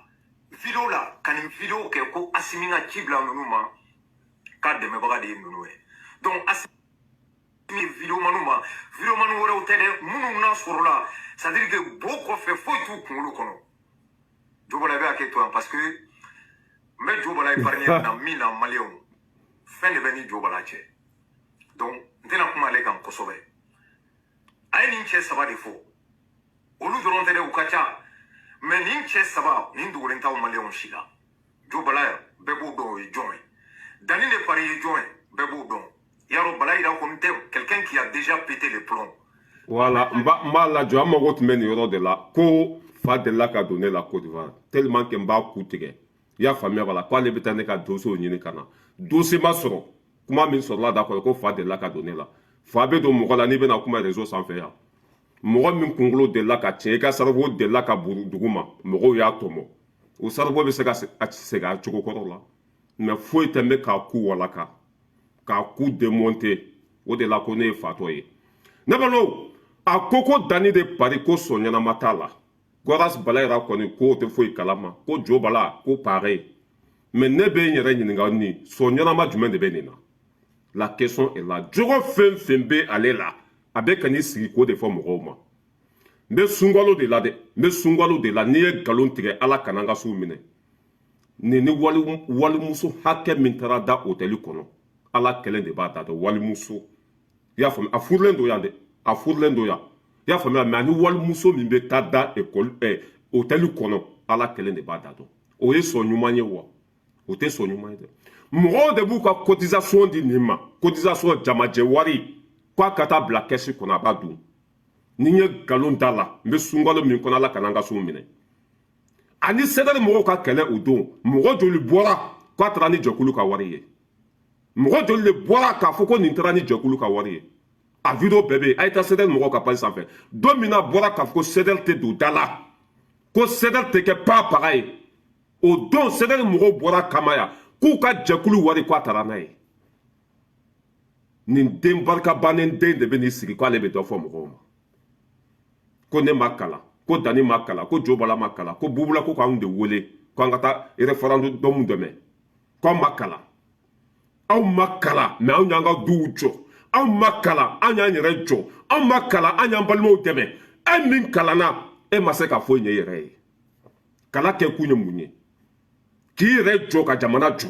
vidéo la, ka nin vidéo kɛ ko Asimi ka ci bila ninnu ma, k'a dɛmɛbaga de ye ninnu ye. Donc Asimi vidéomaniw ma, vidéomani wɛrɛw tɛ dɛ, minnu n'a sɔrɔla, c'est à dire que bo kɔfɛ foyi t'u kunkolo kɔnɔ. Jobala, i bɛ hakɛ to yan, parce que n bɛ Jobala épargner na min na, maliyɛnw, fɛn de bɛ ni Jobala cɛ. Donc n tɛna kuma ale kan kosɛbɛ. A ye nin cɛ saba de fɔ, olu dɔrɔn tɛ dɛ, u ka ca, mais nin cɛ saba nin dogolen t'aw maliyɛnw si la. Jo Bala, bɛɛ b'o dɔn, o ye jɔn ye? Dani de Paris ye jɔn ye? Bɛɛ b'o dɔn. Yarɔ, Bala yira kɔni tɛ quelqu'un qui a déjà pété les plombs. Voilà, n b'a lajɔ. An mago tun bɛ nin yɔrɔ de la, ko fa delila ka don ne la Côte d'Ivoire, tellement que n b'a ku tigɛ. I y'a faamuya b'a la, k'ale bɛ taa ne ka dossier ɲini ka na, dossier ma sɔrɔ. Kuma min sɔrɔla da kɔnɔ, ko fa delila ka don ne la. Fa bɛ don mɔgɔ la n'i bɛna kuma réseau sanfɛ yan. Mɔgɔ min kunkolo delila ka tiɲɛ, i ka cerveau delila ka buru dugu ma, mɔgɔw y'a tɔmɔ, o cerveau bɛ se ka segin a cogo kɔrɔ la. Mais foyi tɛ n bɛ k'a ku walaka, k'a ku démonter. O de la ko ne ye fatɔ ye. Ne balo a ko ko Danni de Paris, ko sɔn ɲɛnama t'a la. Goras Bala yɛrɛ kɔni ko tɛ foyi kalama, ko Jo Bala ko pareil. Mais ne bɛ n yɛrɛ ɲininka, ni sɔn ɲɛnama jumɛn de bɛ nin na? La question est là. Jogo fɛn fɛn bɛ ale la, a bɛ ka n'i sigi k'o de fɔ mɔgɔw ma. N bɛ sunkalo de la dɛ, n bɛ sunkalo de la. N'i ye nkalon tigɛ, Ala kana n ka so minɛ. Nin ni wali walimuso hakɛ min taara da hôtel kɔnɔ, Ala kɛlen de b'a da dɔn. Walimuso, i y'a faamu, a furulen don yan dɛ, a furulen don yan, i y'a faamuya. Mais ani walimuso min bɛ taa da ekɔli hôtel kɔnɔ, Ala kɛlen de b'a da dɔn. O ye sɔn ɲuman ye wa? O tɛ sɔn ɲuman ye dɛ. Mɔgɔw de b'u ka cotisation di nin ma, cotisation jamajɛ wari, k'a ka taa bila kɛsi kɔnɔ, a b'a dun. Ni n ye nkalon da la, n bɛ sunkalo min kɔnɔ, Ala kana n ka so minɛ. Ani sɛgɛri mɔgɔw ka kɛlɛ o don, mɔgɔ joli bɔra k'a taara ni jɛkulu ka wari ye? Mɔgɔ joli de bɔra k'a fɔ ko nin taara ni jɛkulu ka wari ye? A vidéo bɛɛ bɛ yen. A ye taa CDR mɔgɔw ka page sanfɛ. Don min na bɔra k'a fɔ ko CDR tɛ don da la, ko CDR tɛ kɛ pa paga ye, o don CDR mɔgɔw bɔra kama yan k'u ka jɛkulu wari k'a taara n'a ye. Nin den barika bannen den de bɛ n'i sigi k'ale bɛ dɔ fɔ mɔgɔw ma, ko ne ma kalan, ko Dani ma kalan, ko Jobala ma kalan, ko Bubula ko k'anw de wele ko an ka taa référendum dɛmɛ, k'anw ma kalan. Anw ma kalan, mais anw y'an ka duw jɔ. Anw ma kalan, an y'an yɛrɛ jɔ. Anw ma kalan, an y'an balimaw dɛmɛ. E min kalanna, e ma se ka foyi ɲɛ i yɛrɛ ye. Kalan kɛ kun ye mun ye? K'i yɛrɛ jɔ ka jamana jɔ.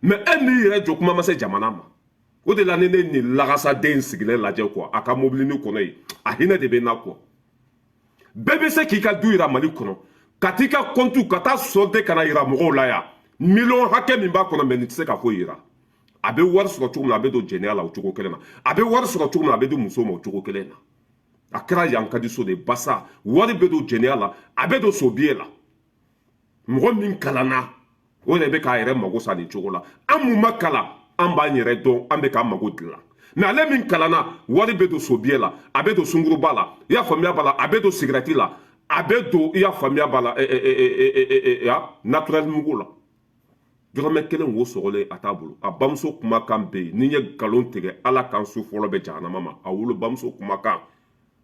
Mais e min yɛrɛ jɔ, kuma ma se jamana ma. O de la ni ne nin lagasaden sigilen lajɛ quoi, a ka mobilinin kɔnɔ yen, a hinɛ de bɛ n na quoi. Bɛɛ bɛ se k'i ka du yira Mali kɔnɔ, ka t'i ka compte ka taa solde ka na yira mɔgɔw la yan, miliyɔn hakɛ min b'a kɔnɔ. Mais nin tɛ se ka foyi yira. A bɛ wari sɔrɔ cogo min na, a bɛ don jɛnɛya la o cogo kelen na. A bɛ wari sɔrɔ cogo min na, a bɛ di muso ma o cogo kelen na. A kɛra yan ka di so de basa, wari bɛ don jɛnɛya la, a bɛ don sobiye la. Mɔgɔ min kalanna, o yɛrɛ bɛ k'a yɛrɛ mago sa nin cogo la. An mun ma kalan, an b'an yɛrɛ dɔn, an bɛ k'an mago dilan. Mais ale min kalanna, wari bɛ don sobiye la, a bɛ don sunkuruba la, i y'a faamuya b'a la, a bɛ don sigirɛti la, a bɛ don, i y'a faamuya b'a la, naturel mugu la. Dɔrɔmɛ kelen wo sɔgɔlen a t'a bolo. A bamuso kumakan bɛ yen. Ni n ye nkalon tigɛ, Ala k'an su fɔlɔ bɛ jahanama ma. A wolo bamuso kumakan,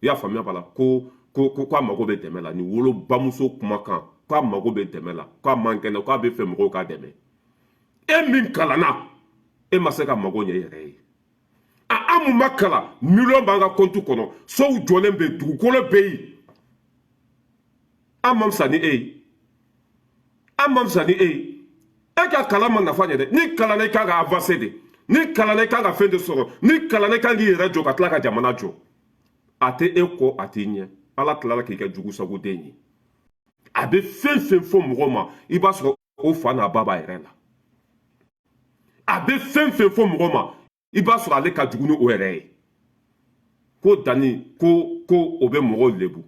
i y'a faamuya b'a la, ko k'a mago bɛ dɛmɛ la. Nin wolo bamuso kumakan, k'a mago bɛ dɛmɛ la, k'a man kɛnɛ, k'a bɛ fɛ mɔgɔw k'a dɛmɛ. E min kalanna, e ma se ka mago ɲɛ i yɛrɛ ye. A an mun ma kalan, miliyɔn b'an ka kɔntu kɔnɔ, sow jɔlen bɛ, dugukolo bɛ yen. An ma fisa ni e ye, an ma fisa ni e ye. E ka kalan ma nafa ɲɛ dɛ. Ni kalanna, i kan ka avancer de. Ni kalanna, i kan ka fɛn de sɔrɔ. Ni kalanna, i kan k'i yɛrɛ jɔ ka tila ka jamana jɔ. A tɛ e kɔ, a t'i ɲɛ. Ala tilala k'i kɛ jugu sagoden ye. A bɛ fɛn fɛn fɔ mɔgɔ ma, i b'a sɔrɔ o fa n'a ba b'a yɛrɛ la. A bɛ fɛn fɛn fɔ mɔgɔ ma, i b'a sɔrɔ ale ka jugu ni o yɛrɛ ye. Ko Danni ko o bɛ mɔgɔw lebu.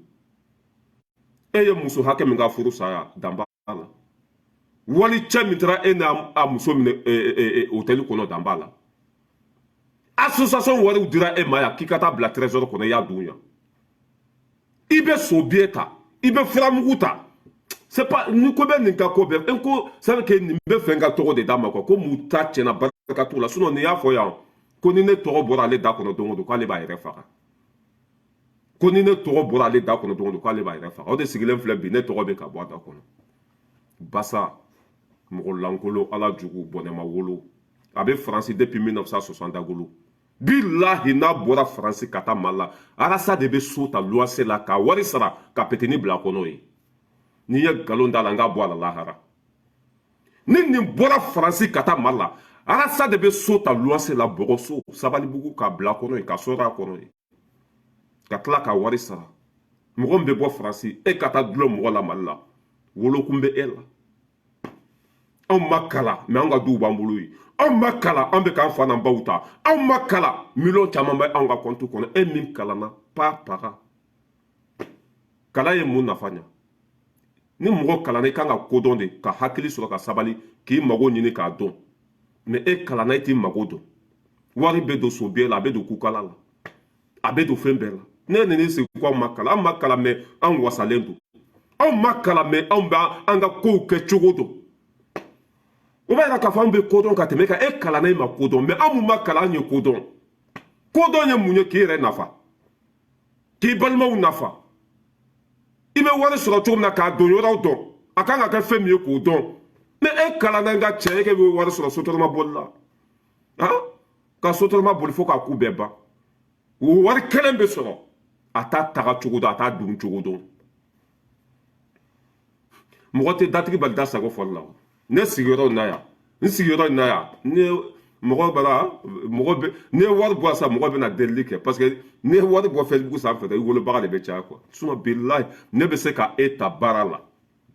E ye muso hakɛ min ka furu saya, dan b'a la. Wali cɛ min taara e n'a a muso minɛ hôtel kɔnɔ, dan b'a la. Association wariw dira e ma yan k'i ka taa bila trésor kɔnɔ, i y'a dun yan. I bɛ sobiye ta, i bɛ furamugu ta. C'est pas ni ko bɛ nin ka ko bɛɛ n ko, c'est que nin bɛ fɛn ka tɔgɔ de d'a ma quoi, ko mun ta tiɲɛna, barika t'u la. Sinon nin y'a fɔ yan ko ni ne tɔgɔ bɔra ale da kɔnɔ don o don, k'ale b'a yɛrɛ faga. Ko ni ne tɔgɔ bɔra ale da kɔnɔ don o don, k'ale b'a yɛrɛ faga. O de sigilen filɛ bi, ne tɔgɔ bɛ ka bɔ a da kɔnɔ. Basa mɔgɔ lankolon, Ala jugu bɔnɛma wolo. A bɛ Faransi depuis 1960 dagolo. Bilahi, n'a bɔra Faransi ka taa Mali la, Arasa de bɛ so ta luwanse la ka wari sara ka petini bila kɔnɔ ye. N'i ye nkalon da la, n k'a bɔ a la lahara. Ni nin bɔra Faransi ka taa Mali la, Arasa de bɛ so ta luwanse la, bɔgɔso, Sabalibugu, k'a bila kɔnɔ ye, ka sɔrɔ a kɔnɔ ye. Ka tila ka wari sara. Mɔgɔ min bɛ bɔ Faransi, e ka taa dulon mɔgɔ la Mali la, wolokun bɛ e la. Anw ma kalan, mais anw ka duw b'an bolo yen. Anw ma kalan, an bɛ k'an fa n'an baw ta. Anw ma kalan, miliyɔn caman bɛ anw ka kɔnti kɔnɔ. E min kalanna pa paga, kalan ye mun nafa ɲa? Ni mɔgɔ kalanna, i kan ka kodɔn de, ka hakili sɔrɔ, ka sabali, k'i mago ɲini k'a dɔn. Mais e kalanna, e t'i mago dɔn. Wari bɛ don so biye la, a bɛ don kukala la, a bɛ don fɛn bɛɛ la. Ne nana sigi ko anw ma kalan. Anw ma kalan, mais anw wasalen don. Anw ma kalan, mais anw bɛ an ka kow kɛ cogo dɔn. O b'a yira k'a fɔ anw bɛ kodɔn ka tɛmɛ e kan. E kalanna, e ma kodɔn, mais anw mun ma kalan, anw ye kodɔn. Kodɔn ye mun ye? K'i yɛrɛ nafa, k'i balimaw nafa. I bɛ wari sɔrɔ cogo min na, k'a don yɔrɔw dɔn, a kan ka kɛ fɛn min ye, k'o dɔn. Mais e kalanna, n ka cɛ, e bɛ wari sɔrɔ sotarama boli la, han, ka sotarama boli fo k'a ku bɛɛ ban. O wari kelen bɛ sɔrɔ, a t'a taga cogo dɔn, a t'a dun cogo dɔn. Mɔgɔ tɛ datigi bali da sago fɔli la. Ne sigiyɔrɔ in na yan, n sigiyɔrɔ in na yan, ne mɔgɔ bala mɔgɔ bɛ, n'i ye wari bɔ sisan, mɔgɔ bɛna delili kɛ, parce que n'i ye wari bɔ Facebook sanfɛ, i wolobaga de bɛ caya quoi. Sinon bilahi, ne bɛ se ka e ta baara la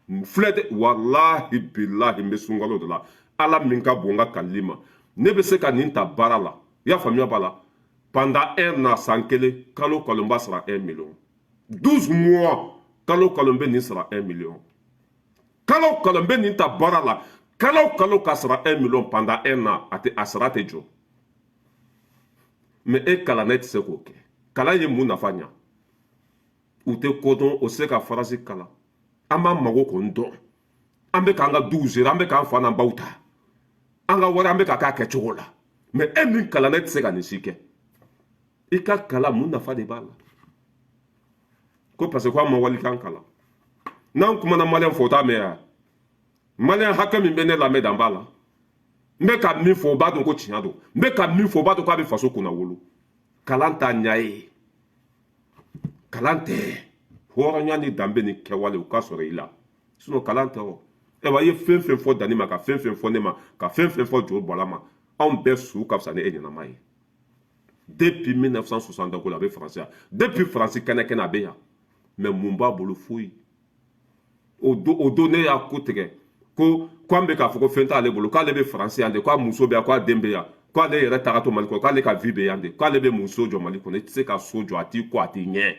filɛ dɛ. Walahi bilahi, n bɛ sunkalo de la, Ala min ka bon n ka kalili ma, ne bɛ se ka nin ta baara la. I y'a faamuya b'a la, pendant un an, san kelen, kalo kalo n b'a sara 1 million. 12 mois, kalo kalo n bɛ nin sara 1 million. Kalo kalo n bɛ nin ta baara la, kalo kalo ka sara 1 million pendant un an, a tɛ a sara tɛ jɔ. Mais e kalanna, e tɛ se k'o kɛ. Kalan ye mun nafa ɲa? U tɛ kodɔn, o tɛ se ka farasi kalan. An b'an mago kɔni dɔn, an bɛ k'an ka duw gérer, an bɛ k'an fa n'an baw ta, an ka wari an bɛ ka k'a kɛcogo la. Mais e min kalanna, e tɛ se ka nin si kɛ. I ka kalan, mun nafa de b'a la? Ko parce que ko an ma walikan kalan. N'an kumana maliyɛn fɔ, o t'a mɛn yan. Maliyɛn hakɛ min bɛ ne lamɛn, dan b'a la. N bɛ ka min fɔ, o b'a dɔn ko tiɲɛ don. N bɛ ka min fɔ, o b'a dɔn k'a bɛ faso kunna wolo. Kalan t'a ɲɛ ye, kalan tɛ. Hɔrɔnya ni danbe ni kɛwale, o ka sɔrɔ i la, sinon kalan tɛ. O ayiwa, i ye fɛn fɛn fɔ Danni ma, ka fɛn fɛn fɔ ne ma, ka fɛn fɛn fɔ Jo Bɔla ma, anw bɛɛ su ka fisa ni e ɲɛnama ye. Depuis 1960 ko la, a bɛ Faransi yan. Depuis Faransi kɛnɛ kɛnɛ, a bɛ yan. Mais mun b'a bolo? Foyi. O don ne y'a ko tigɛ ko an bɛ k'a fɔ ko fɛn t'ale bolo, k'ale bɛ Faransi yan de, k'a muso bɛ yan, k'a den bɛ yan, k'ale yɛrɛ taga to Mali kɔnɔ, k'ale ka vie bɛ yan de, k'ale bɛ muso jɔ Mali kɔnɔ. I tɛ se ka so jɔ, a t'i kɔ, a t'i ɲɛ,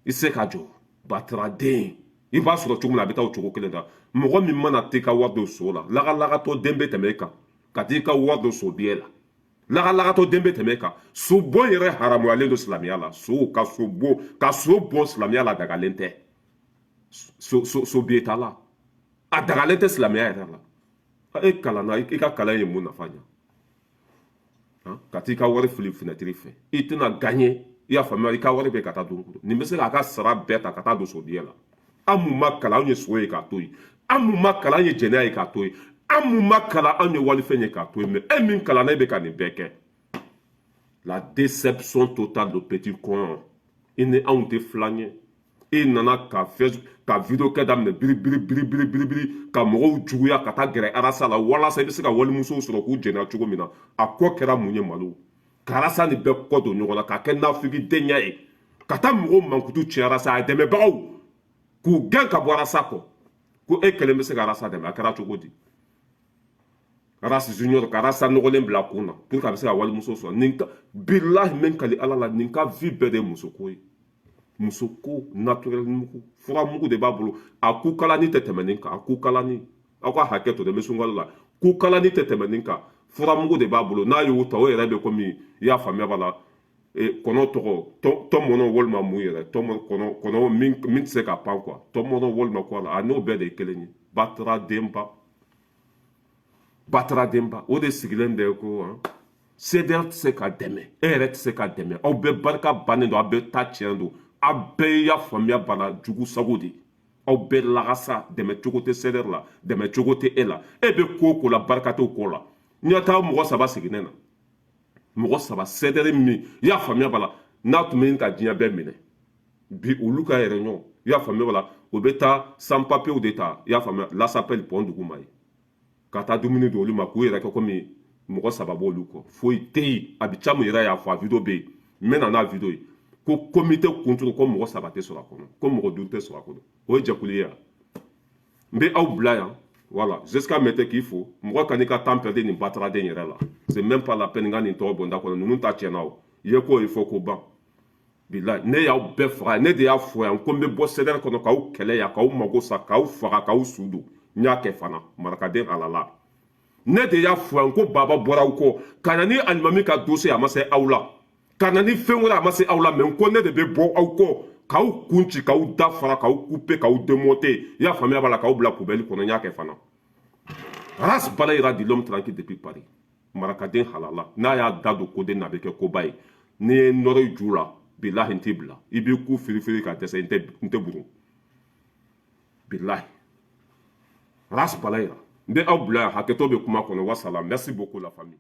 i tɛ se ka jɔ. Bataraden, i b'a sɔrɔ cogo min na, a bɛ taa o cogo kelen na. Mɔgɔ min mana t'i ka wari don so la, lagalagatɔ den bɛ tɛmɛ e kan ka t'i ka wari don so biye la. Lagalagatɔ den bɛ tɛmɛ e kan. So bon yɛrɛ haramuyalen don silamɛya la. So ka so bon, ka so bon silamɛya la, dagalen tɛ. So biye ta la, a dagalen tɛ silamɛya yɛrɛ la. E kalanna, i ka kalan ye mun nafa ɲa? Ka t'i ka wari fili finɛtiri fɛ, i tɛna gagner. I y'a faamuya, i ka wari bɛ ka taa don nin bɛ se k'a ka sara bɛɛ ta ka taa don so biye la. An mun ma kalan, anw ye so ye k'a to yen. An mun ma kalan, an ye jɛnɛya ye k'a to yen. An mun ma kalan, anw ye walifɛn ye k'a to yen. Mais e min kalanna, e bɛ ka nin bɛɛ kɛ. La déception totale de petit con. I ni anw tɛ filan ye. E nana ka fɛn ka vidéo kɛ daminɛ, biri biri biri biri biri biri, ka mɔgɔw juguya, ka taa gɛrɛ Arasa la, walasa i bɛ se ka walimusow sɔrɔ k'u jɛnɛya cogo min na. A kɔ kɛra mun ye? Malo ka Arasa ni bɛɛ kɔ don ɲɔgɔn na, k'a kɛ nafigidenya ye, ka taa mɔgɔw mankutu tiɲɛ Arasa a dɛmɛbagaw, k'u gɛn ka bɔ Arasa kɔ, ko e kelen bɛ se ka Arasa dɛmɛ. A kɛra cogo di? Arasa Junior ka Arasa nɔgɔlen bila kun na pour que a bɛ se ka walimuso sɔrɔ. Nin ka bilahi, min kali Ala la, nin ka vie bɛɛ de ye musoko ye. Musoko naturel mugu, fura mugu de b'a bolo. A kukalani tɛ tɛmɛ nin kan. A kukalani, aw ka hakɛ to dɛ, n bɛ sunkalo la. Kukalani tɛ tɛmɛ nin kan. Fura mugu de b'a bolo. N'a y'o ta, o yɛrɛ bɛ komi, i y'a faamuya b'a la, kɔnɔ tɔgɔ tɔmɔnɔ walima mun yɛrɛ tɔmɔ kɔnɔ kɔnɔ min tɛ se ka pan quoi, tɔmɔnɔ walima ko la, a n'o bɛɛ de ye kelen ye. Batara denba, batara denba, o de sigilen bɛ ko CDR tɛ se ka dɛmɛ, e yɛrɛ tɛ se ka dɛmɛ. Aw bɛɛ barika bannen don, aw bɛɛ ta tiɲɛ don, aw bɛɛ y'a faamuya bana jugu sago de. Aw bɛɛ lagasa, dɛmɛ cogo tɛ CDR la, dɛmɛ cogo tɛ e la. E bɛ ko o ko la, barika t'o ko la. Ɲɛ taa mɔgɔ saba sigilen na, mɔgɔ saba CDR min, i y'a faamuya b'a la, n'a tun bɛ ka diɲɛ bɛɛ minɛ bi, olu ka yɛrɛ ɲɔgɔn, i y'a faamuya b'a la, o bɛ taa sans papiers de ta, i y'a faamuya, lasapɛli pɔn dugu ma ye, ka taa dumuni di olu ma, k'u yɛrɛ kɛ komi mɔgɔ saba b'olu kɔ. Foyi tɛ yen. A bɛ caman yɛrɛ y'a fɔ, a vidéo bɛ yen, n bɛ na n'a vidéo ye. Ko comité kunturu ko mɔgɔ 3 tɛ sɔrɔ a kɔnɔ, ko mɔgɔ 5 tɛ sɔrɔ a kɔnɔ. O ye jɛkulu ye yan. N bɛ aw bila yan. Voilà, jusqu'à maintenant k'i fo. Mɔgɔ kan'i ka temps perdu nin bataraden yɛrɛ la. C'est même pas la peine n ka nin tɔgɔ bɔ n da kɔnɔ. Ninnu ta tiɲɛna. O i ye ko ye fɔ ko ban. Bilahi, ne y'aw bɛɛ faga. Ne de y'a fɔ yan ko n bɛ bɔ CDR kɔnɔ k'aw kɛlɛ yan, k'aw mago sa, k'aw faga, k'aw su don. N y'a kɛ fana. Marakaden halala, ne de y'a fɔ yan ko baba bɔra aw kɔ ka na ni alimami ka dossier, a ma se aw la, ka na ni fɛn wɛrɛ, a ma se aw la. Mais ko ne de bɛ bɔ aw kɔ k'aw kun ci, k'aw da fara, k'aw couper, k'aw démonter. I y'a faamuya b'a la, k'aw bila poubelle kɔnɔ. N y'a kɛ fana. Ras Balayira dit l'homme tranquille depuis Paris. Marakaden halala, n'a y'a da don koden na, a bɛ kɛ koba ye. N'i ye nɔrɔ i ju la, bilahi, n t'i bila. I b'i ku firifiri ka dɛsɛ. N tɛ burun, bilahi. Ras Balayira, n bɛ aw bila yan. Hakɛto bɛ kuma kɔnɔ. Wasala, merci beaucoup la famille.